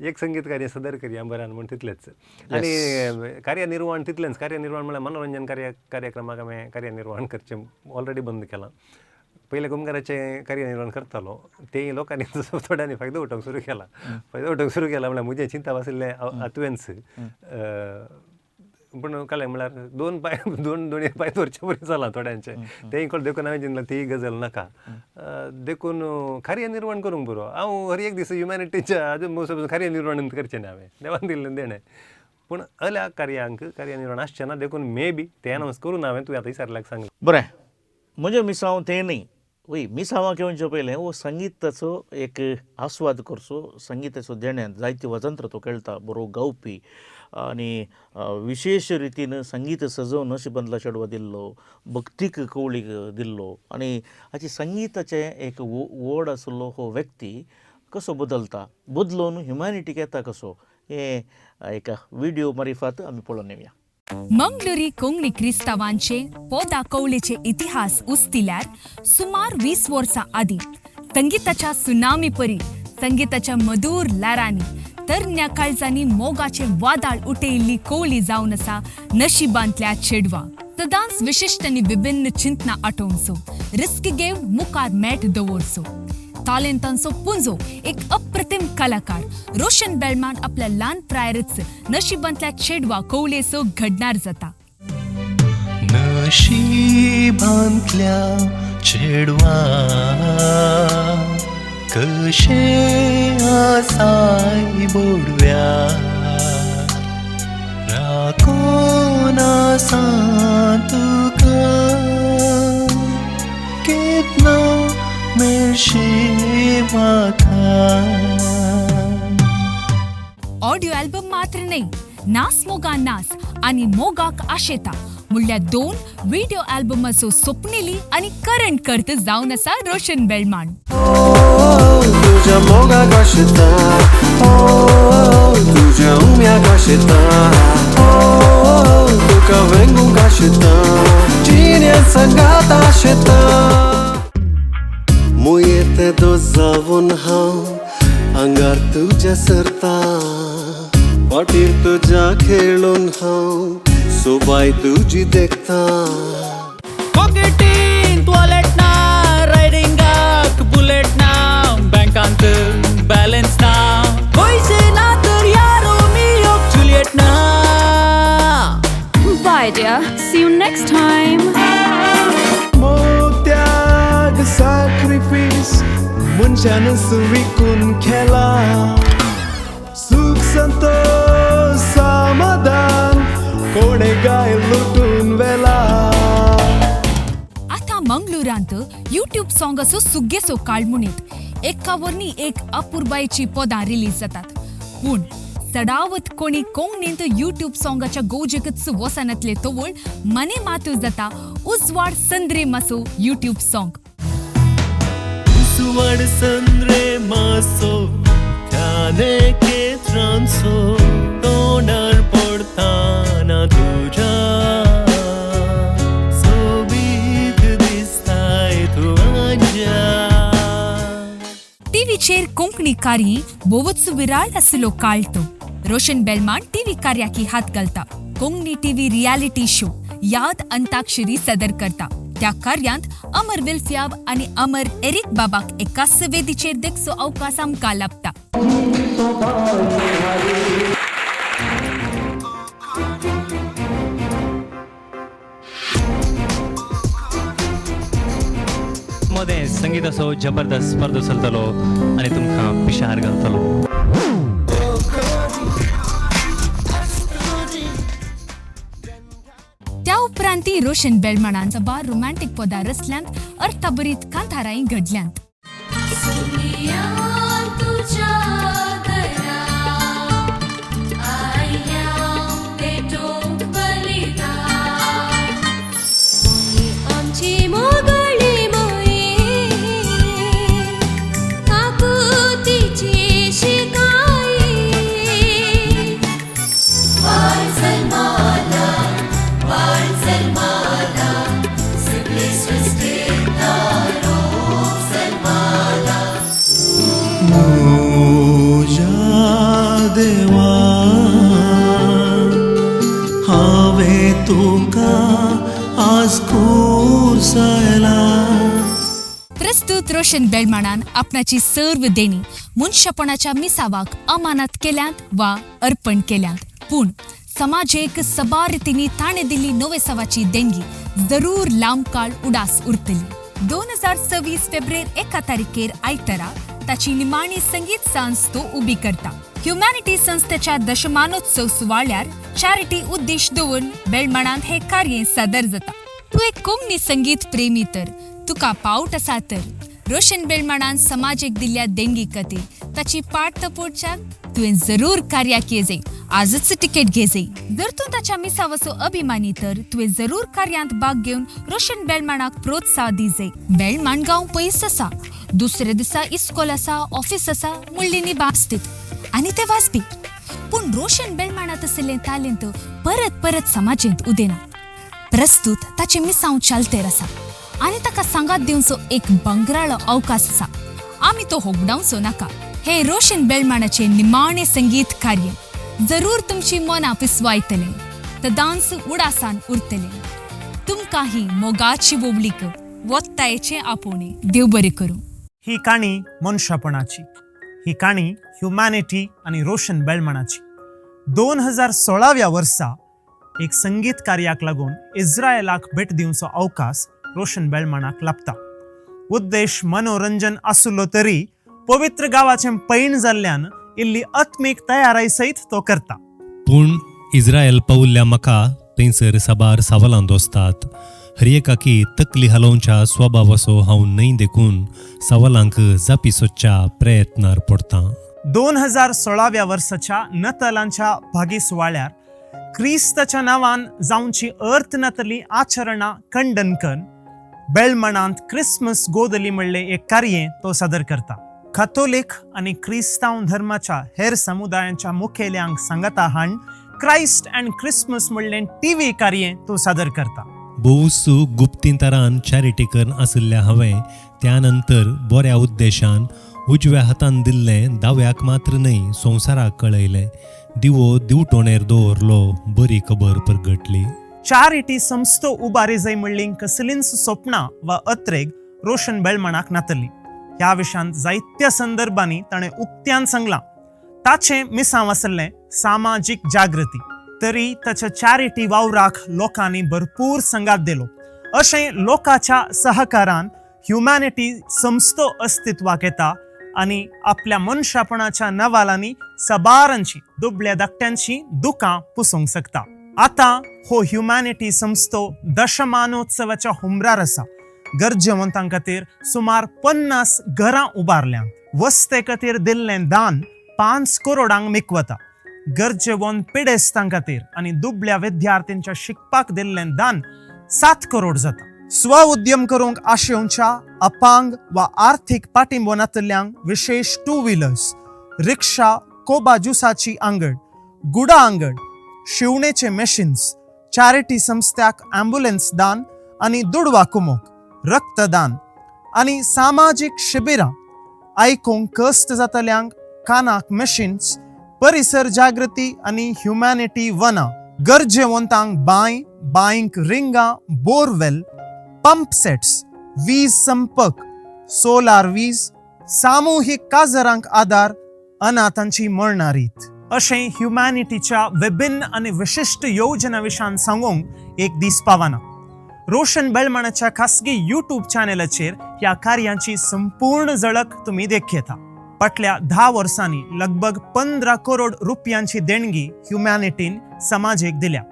एक संगीत कार्य सदर करया बऱ्यान म्हूण तितलेंच, आनी कार्यनिर्वाण तितलेंच. कार्यनिर्वाण म्हळ्यार मनोरंजन कार्यक्रमाक हांवें कार्यनिर्वाण करचें ऑलरेडी बंद केलां. पयलें कुमकाराचें कार्यनिर्वाण करतालो तें लोकांनी थोड्यांनी फायदो उठोवंक सुरू केला, फायदो उठोवंक सुरू केला म्हळ्यार म्हजें चिंता आशिल्लें आतवेंच, पूण कळ्ळें म्हळ्यार दोन पांय दोन दोन पांय दवरचे बरें जालां थोड्यांचें, तेंय कळ्ळें, देखून हांवें चिंतलें ती गजाल नाका, देखून कार्यनिर्वाण करूंक पुरो. हांव हर एक दीस ह्युमॅनिटीच्या आजून कार्यनिर्वाण करचें न्ही, हांवें देवान दिल्लें देणें, पूण अल्या कार्यांक कार्यनिर्वाण आसचें ना, देखून मे बी तें अनावन्स करूं ना हांवें, तुवें आतां विचारल्याक सांगलें. बरें, म्हजें मिसांव तें न्ही, वय मिसांवाक येवचे पयलें हो संगीताचो एक आस्वाद करचो, संगीताचो देण्यान जायते वजंत्र तो खेळटा, बरो गावपी आनी विशेश रितीन संगीत सजोवन नशिबांतला चेडवा दिल्लो, भक्तीक कवळीक दिल्लो आनी हाची संगीताचें एक व्हड आशिल्लो हो व्यक्ती कसो बदलता, बदलून ह्युमॅनिटीक येता कसो, हें एक व्हिडियो मारिफात आमी पळोवन येवया. मंगळुरी कोंकणी क्रिस्तांवांचे पोदा कवळेचे इतिहास उस्तिल्यार सुमार 20 वर्सां आदीं संगीताच्या सुनामी परी संगीताच्या मधूर ल्हारांनी तरण्या काळजांनी मोगाचें वादाळ उठयिल्ली कोवळी जावन आसा नशिबांतल्या चेडवा. सदांच विशिश्ट आनी विभिन्न चिंतना आठोवचो, रिस्क घेवन मुखार मेट दवरचो. तालेंतांचो पुंजो एक अप्रतिम कलाकार रोशन बेलमान आपल्या ल्हान प्रायरच नशिबांतल्या चेडवा कोवळेचो घडणार जाता. नशिबांतल्या चेडवा कशें आसाय बोडव्या, राखून आसा तुका केन्ना मेळशी म्हाका. ऑडियो अल्बम मात्र न्हय, नास मोगा नास आनी मोगाक आशेता म्हणल्यार 2 व्हिडिओ अल्बमाचो स्वप्नेली आनी करंट कर्त जावन आसा रोशन बेलमान. तुझ्या मोगाक आशेता, तुझ्या उम्याक आशेता, तुका वेंगूंक आशेता, जिणेंत सांगात आशेता. मुयेते दो जावन हांव आंगार तुज्या सरता, फाटीर तुज्या खेळून हांव सोबाय तुजी देखता. पॉकेटीन वॉलेट ना, रायडिंगाक बुलेट ना, बँकांत बॅलन्स ना, पयशे ना तर यारो मी जुलियट ना. Bye dear, see you next time. मोत्याग sacrifice मनशान विकून केला, सुख संतोष समाधान कोणे गाय लुटून वेला. आतां मंगळुरांत युट्यूब सॉंगाचो सुगेसो काळ म्हणीत एका वरनी एक अपुरबायेची पदां रिलीज जातात, पूण चडावत कोणी कोंकणींत युट्यूब सॉंगाच्या गोजेकच वसनातले तवळ मने मातू जाता उजवाड संद्रे मासो युट्यूब सॉंग. उजवाड संद्रे मासो त्याने केत्रांचो तोंडार पडताना तुज्या सोबीत दिसताय तूं आज्या. टीव्हीचेर कोंकणी कार्य भोवच विराळ आशिल्लो काळ तो. रोशन बेलमान टीव्ही कार्याकी हात घालता, कोंकणी टीव्ही रियालिटी शो याद अंताक्षरी सदर करता. त्या कार्यांत अमर विल्फियाब आनी अमर एरिक बाबाक एकाच वेदीचेर देखचो अवकाश आमकां लाभता. मदें संगीताचो जबरदस्त स्पर्धो चलतलो आनी तुमकां पिशार घालतलो. त्या उपरांती रोशन बेलमानान सबार रोमॅन्टीक पदां रचल्यांत, अर्थाभरीत कांतारांय घडल्यांत. देवा हांवें तुका आज कुर्सायला. प्रस्तुत रोशन बेलमाणान आपणाची सर्व देणी मनशापणाच्या मिसावाक अमानत केल्यांत वा अर्पण केल्यांत, पूण समाजेक सबार रितींनी ताणें दिल्ली नवेसावाची देणगी जरूर लांब काळ उडास उरतली. 2026 फेब्रुवारी 1 तारखेर आयतारा ताची निमाणी संगीत सांज तो उबी करता. ह्युमॅनिटी संस्थेच्या दशमानोत्सव सुवाळ्यार चॅरिटी उद्देश दवरून बेलमाणांत हे कार्य सादर जाता. तूं एक कोंकणी संगीत प्रेमी तर तुका पावट आसा तर रोशन बेलमाणान समाजेक दिल्ल्या देणगी कथेर ताची पाट तपोडच्याक तुवें जरूर कार्याक येजय, आजच तिकेट घेजय. जर तूं ताच्या मिसावाचो अभिमानी तर तुवें जरूर कार्यांत भाग घेवन रोशन बेलमाणाक प्रोत्साह दिजय. बेलमाण गांव पयस आसा, दुसऱ्या दिसा इस्कोल आसा, ऑफिस आसा मुळ्ळी निबास्तीत आनी ते वाजपी. पूण रोशन बेलमाणांत आशिल्लें तालेंत परत परत समाजेंत उदेना. प्रस्तूत ताचें मिसांव चालतेर आसा आनी ताका सांगात दिवचो एक बंगराळो अवकाश आसा. आमी तो होगडावचो नाका. हे रोशन बेलमाणाचें निमाणें संगीत कार्य जरूर तुमची मनां पिसवायतलें, तदांस उडासान उरतलें. तुमकां ही मोगाची वोवळीक वत्तायेचें आपोवणें. देव बरें करूं. ही काणी मनशापणाची, ही काणी ह्युमॅनिटी आनी रोशन बेलमाणाची. 2016व्या वर्सा एक संगीत कार्याक लागून इस्रायलाक भेट दिवचो अवकाश रोशन बेलमाणाक लाभता. उद्देश मनोरंजन आसलो तरी पवित्र गांवाचें पैण जाल्ल्यान इल्ली आत्मीक तयाराय सयत तो करता. पूण इस्रायल पावल्ल्या म्हाका थंयसर साबार सवालां दोसतात. हर एकाकी तकली हालोवच्या स्वभावाचो हांव न्हय देखून सवालांक जापी सोदच्या प्रयत्नार पडटा. 2016व्या वर्साच्या नतलांच्या भागी सुवाळ्यार क्रिस्ताच्या नांवान जावची अर्थ नातली आचरणां खंडन करून बेलमणांत क्रिसमस गोदली म्हणलें एक कार्य तो सादर करता. कथोलीक आनी क्रिस्तांव धर्माच्या हेर समुदायांच्या मुखेल्यांक सांगाता हाण क्रायस्ट अँड क्रिसमस म्हणलें टीव्ही कार्य तो सादर करता. भोवसू गुप्तींतरान चॅरिटी करून आशिल्ल्या हांवें त्या नंतर बऱ्या उद्देशान उजव्या हातान दिल्लें दाव्याक मात्र न्हय संवसाराक कळयलें. दिवो दिवटोणेर दवरलो, बरी खबर परगटली. चॅरिटी संस्थो उबारी जाय म्हणली कसलींच स्वप्नां वा अत्रेग रोशन बेलमणाक नातली. ह्या विशयांत जायत्या संदर्भांनी ताणें उक्त्यान सांगलां. ताचें मिसांव आसलें सामाजीक जागृती, तरी ताच्या चॅरिटी वावराक लोकांनी भरपूर संगात दिलो. अशें लोकांच्या सहकारान ह्युमॅनिटी संस्थो अस्तित्वाक येता आनी आपल्या मनशापणाच्या नवालांनी सबारांची दुबळ्या धाकट्यांची दुकां पुसूंक शकता. आतां हो ह्युमॅनिटी संस्थो दशमानोत्सवाच्या हुमरार आसा. गरजेवंतां खातीर सुमार 50 घरां उबारल्यांत. वस्ते खातीर दिल्लें दान 5 करोडांक मिकवता. गरजेवंत पिडेस्तां खातीर आनी दुबळ्या विद्यार्थ्यांच्या शिकपाक दिल्लें दान 7 करोड जाता. स्व उद्यम करूंक आशेवच्या अपांग वा आर्थीक पाठिंबो नातल्यांक विशेश टू व्हिलर्स, रिक्षा, कोबा ज्युसाची आंगड, गुडा आंगड, शिवणेचे मशीन्स, चॅरिटी संस्थ्याक ॲम्ब्युलन्स दान आनी दुडवा कुमोक, रक्तदान आनी सामाजीक शिबिरां, आयकूंक कश्ट जातल्यांक कानाक मशीन्स, परिसर जागृती आनी ह्युमॅनिटी वनां, गरजेवंतांक बांय, बांयक रिंगां, बोरवेल, पंप सेट्स, वीज संपर्क, सोलार वीज, सामुहीक काजरांक आदार, अनाथांची मरणा रीत. अशें ह्युमॅनिटीच्या विभिन्न आनी विशिश्ट योजना विशयान सांगूंक एक दीस पावना. रोशन बेलमाणाच्या खासगी यूट्यूब चॅनलाचेर ह्या कार्यांची संपूर्ण झळक तुमी देखयता. फाटल्या 10 वर्सांनी लगभग 15 करोड रुपयांची देणगी ह्युमॅनिटीन समाजेक दिल्या.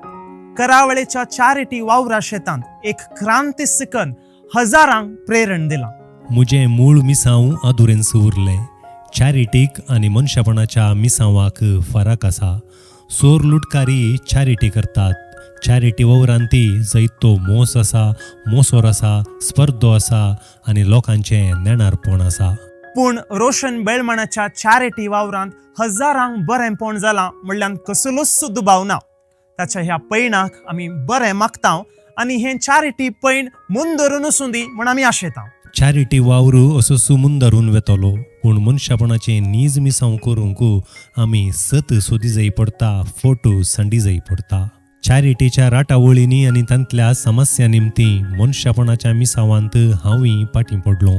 करावळेच्या चॅरिटी वावरा शेतांत एक क्रांती सिकन हजारांक प्रेरण दिलां. म्हजें मूळ मिसांव आदुरेंस उरलें. चॅरिटीक आनी मनशापणाच्या मिसांवाक फरक आसा. चोर लुटकारी चॅरिटी करतात. चॅरिटी वावरांती जैतो मोस आसा, मोसोर आसा, स्पर्धो आसा आनी लोकांचें नेणारपण आसा. पूण रोशन बेलमाणाच्या चॅरिटी वावरांत हजारांक बरेंपण जालां म्हणल्यान कसलोच दुबाव ना. ताच्या ह्या पयणाक आमी बरें मागता आनी हें चॅरिटी पयण मुंदरून वचूं दी म्हूण आमी आशेता. चॅरिटी वावर असो सुमुंदरून वेतलो, पूण मनशापणाचें नीज मिसांव करूंक आमी सत सोदी जाय पडटा, फोटो सांडी जाय पडटा. चॅरिटीच्या राटावळींनी आनी तांतल्या समस्या निमती मनशापणाच्या मिसावांत हांवूय फाटीं पडलो.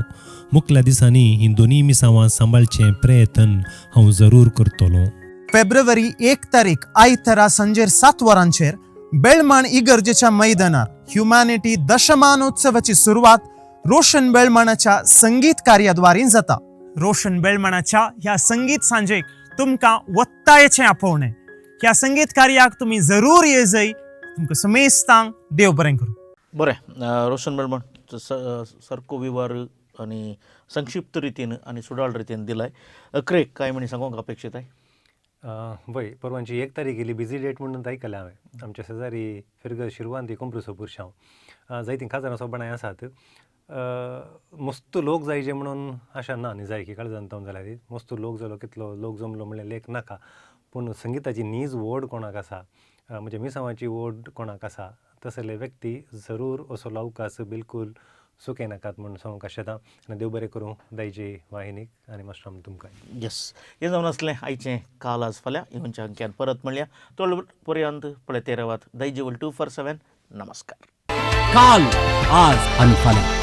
मुखल्या दिसांनी ही दोनूय मिसावां सांबाळचें प्रयत्न हांव जरूर करतलो. फेब्रुवारी 1 तारीख आयतारा सांजेर 7 वरांचेर बेळमाण इगर्जेच्या मैदानार ह्युमॅनिटी दशमानोत्सवाची सुरवात रोशन बेळमाणाच्या संगीत कार्याद्वारे जाता. रोशन बेळमाणाच्या ह्या संगीत सांजेक तुमकां वत्तायेचें आपोवणें. ह्या संगीत कार्याक तुमी जरूर येजय. तुमकां समेस्तांक देव बरें करूं. बरें, रोशन बेलमण. सारको विवार आनी संक्षिप्त रितीन आनी सुडाळ रितीन दिलाय. अकरेक कांय म्हणी सांगूंक अपेक्षीत आहे? वय, परवांची 1 तारीख गेली, बिजी डेट म्हणून आयकलें हांवें. आमच्या शेजारी फिरग शिरवांती कोंप्रुसो पुरशांव जायतीं काजारां सोबणां आसात. मस्त लोक जायचे म्हणून आशा ना न्ही जाय की काळजान जावन जाल्यार मस्त लोक जालो कितलो लोक जमलो म्हणल्यार लेख नाका, पूण संगिताची नीज ओड कोणाक आसा, म्हणजे मिसांवाची ओड कोणाक आसा तसले व्यक्ती जरूर असो अवकाश बिलकूल चुकय नाकात म्हूण सांगूंक आशेता. आनी देव बरें करूं दायजी वाहिनीक आनी मास्टर तुमकां. येस, हें जावन आसलें आयचें काल आज फाल्यां येवच्या अंक्यान परत म्हणल्या तोल पर्यंत पळयते रावात दायजी 247. नमस्कार. काल, आज आनी फाल्यां.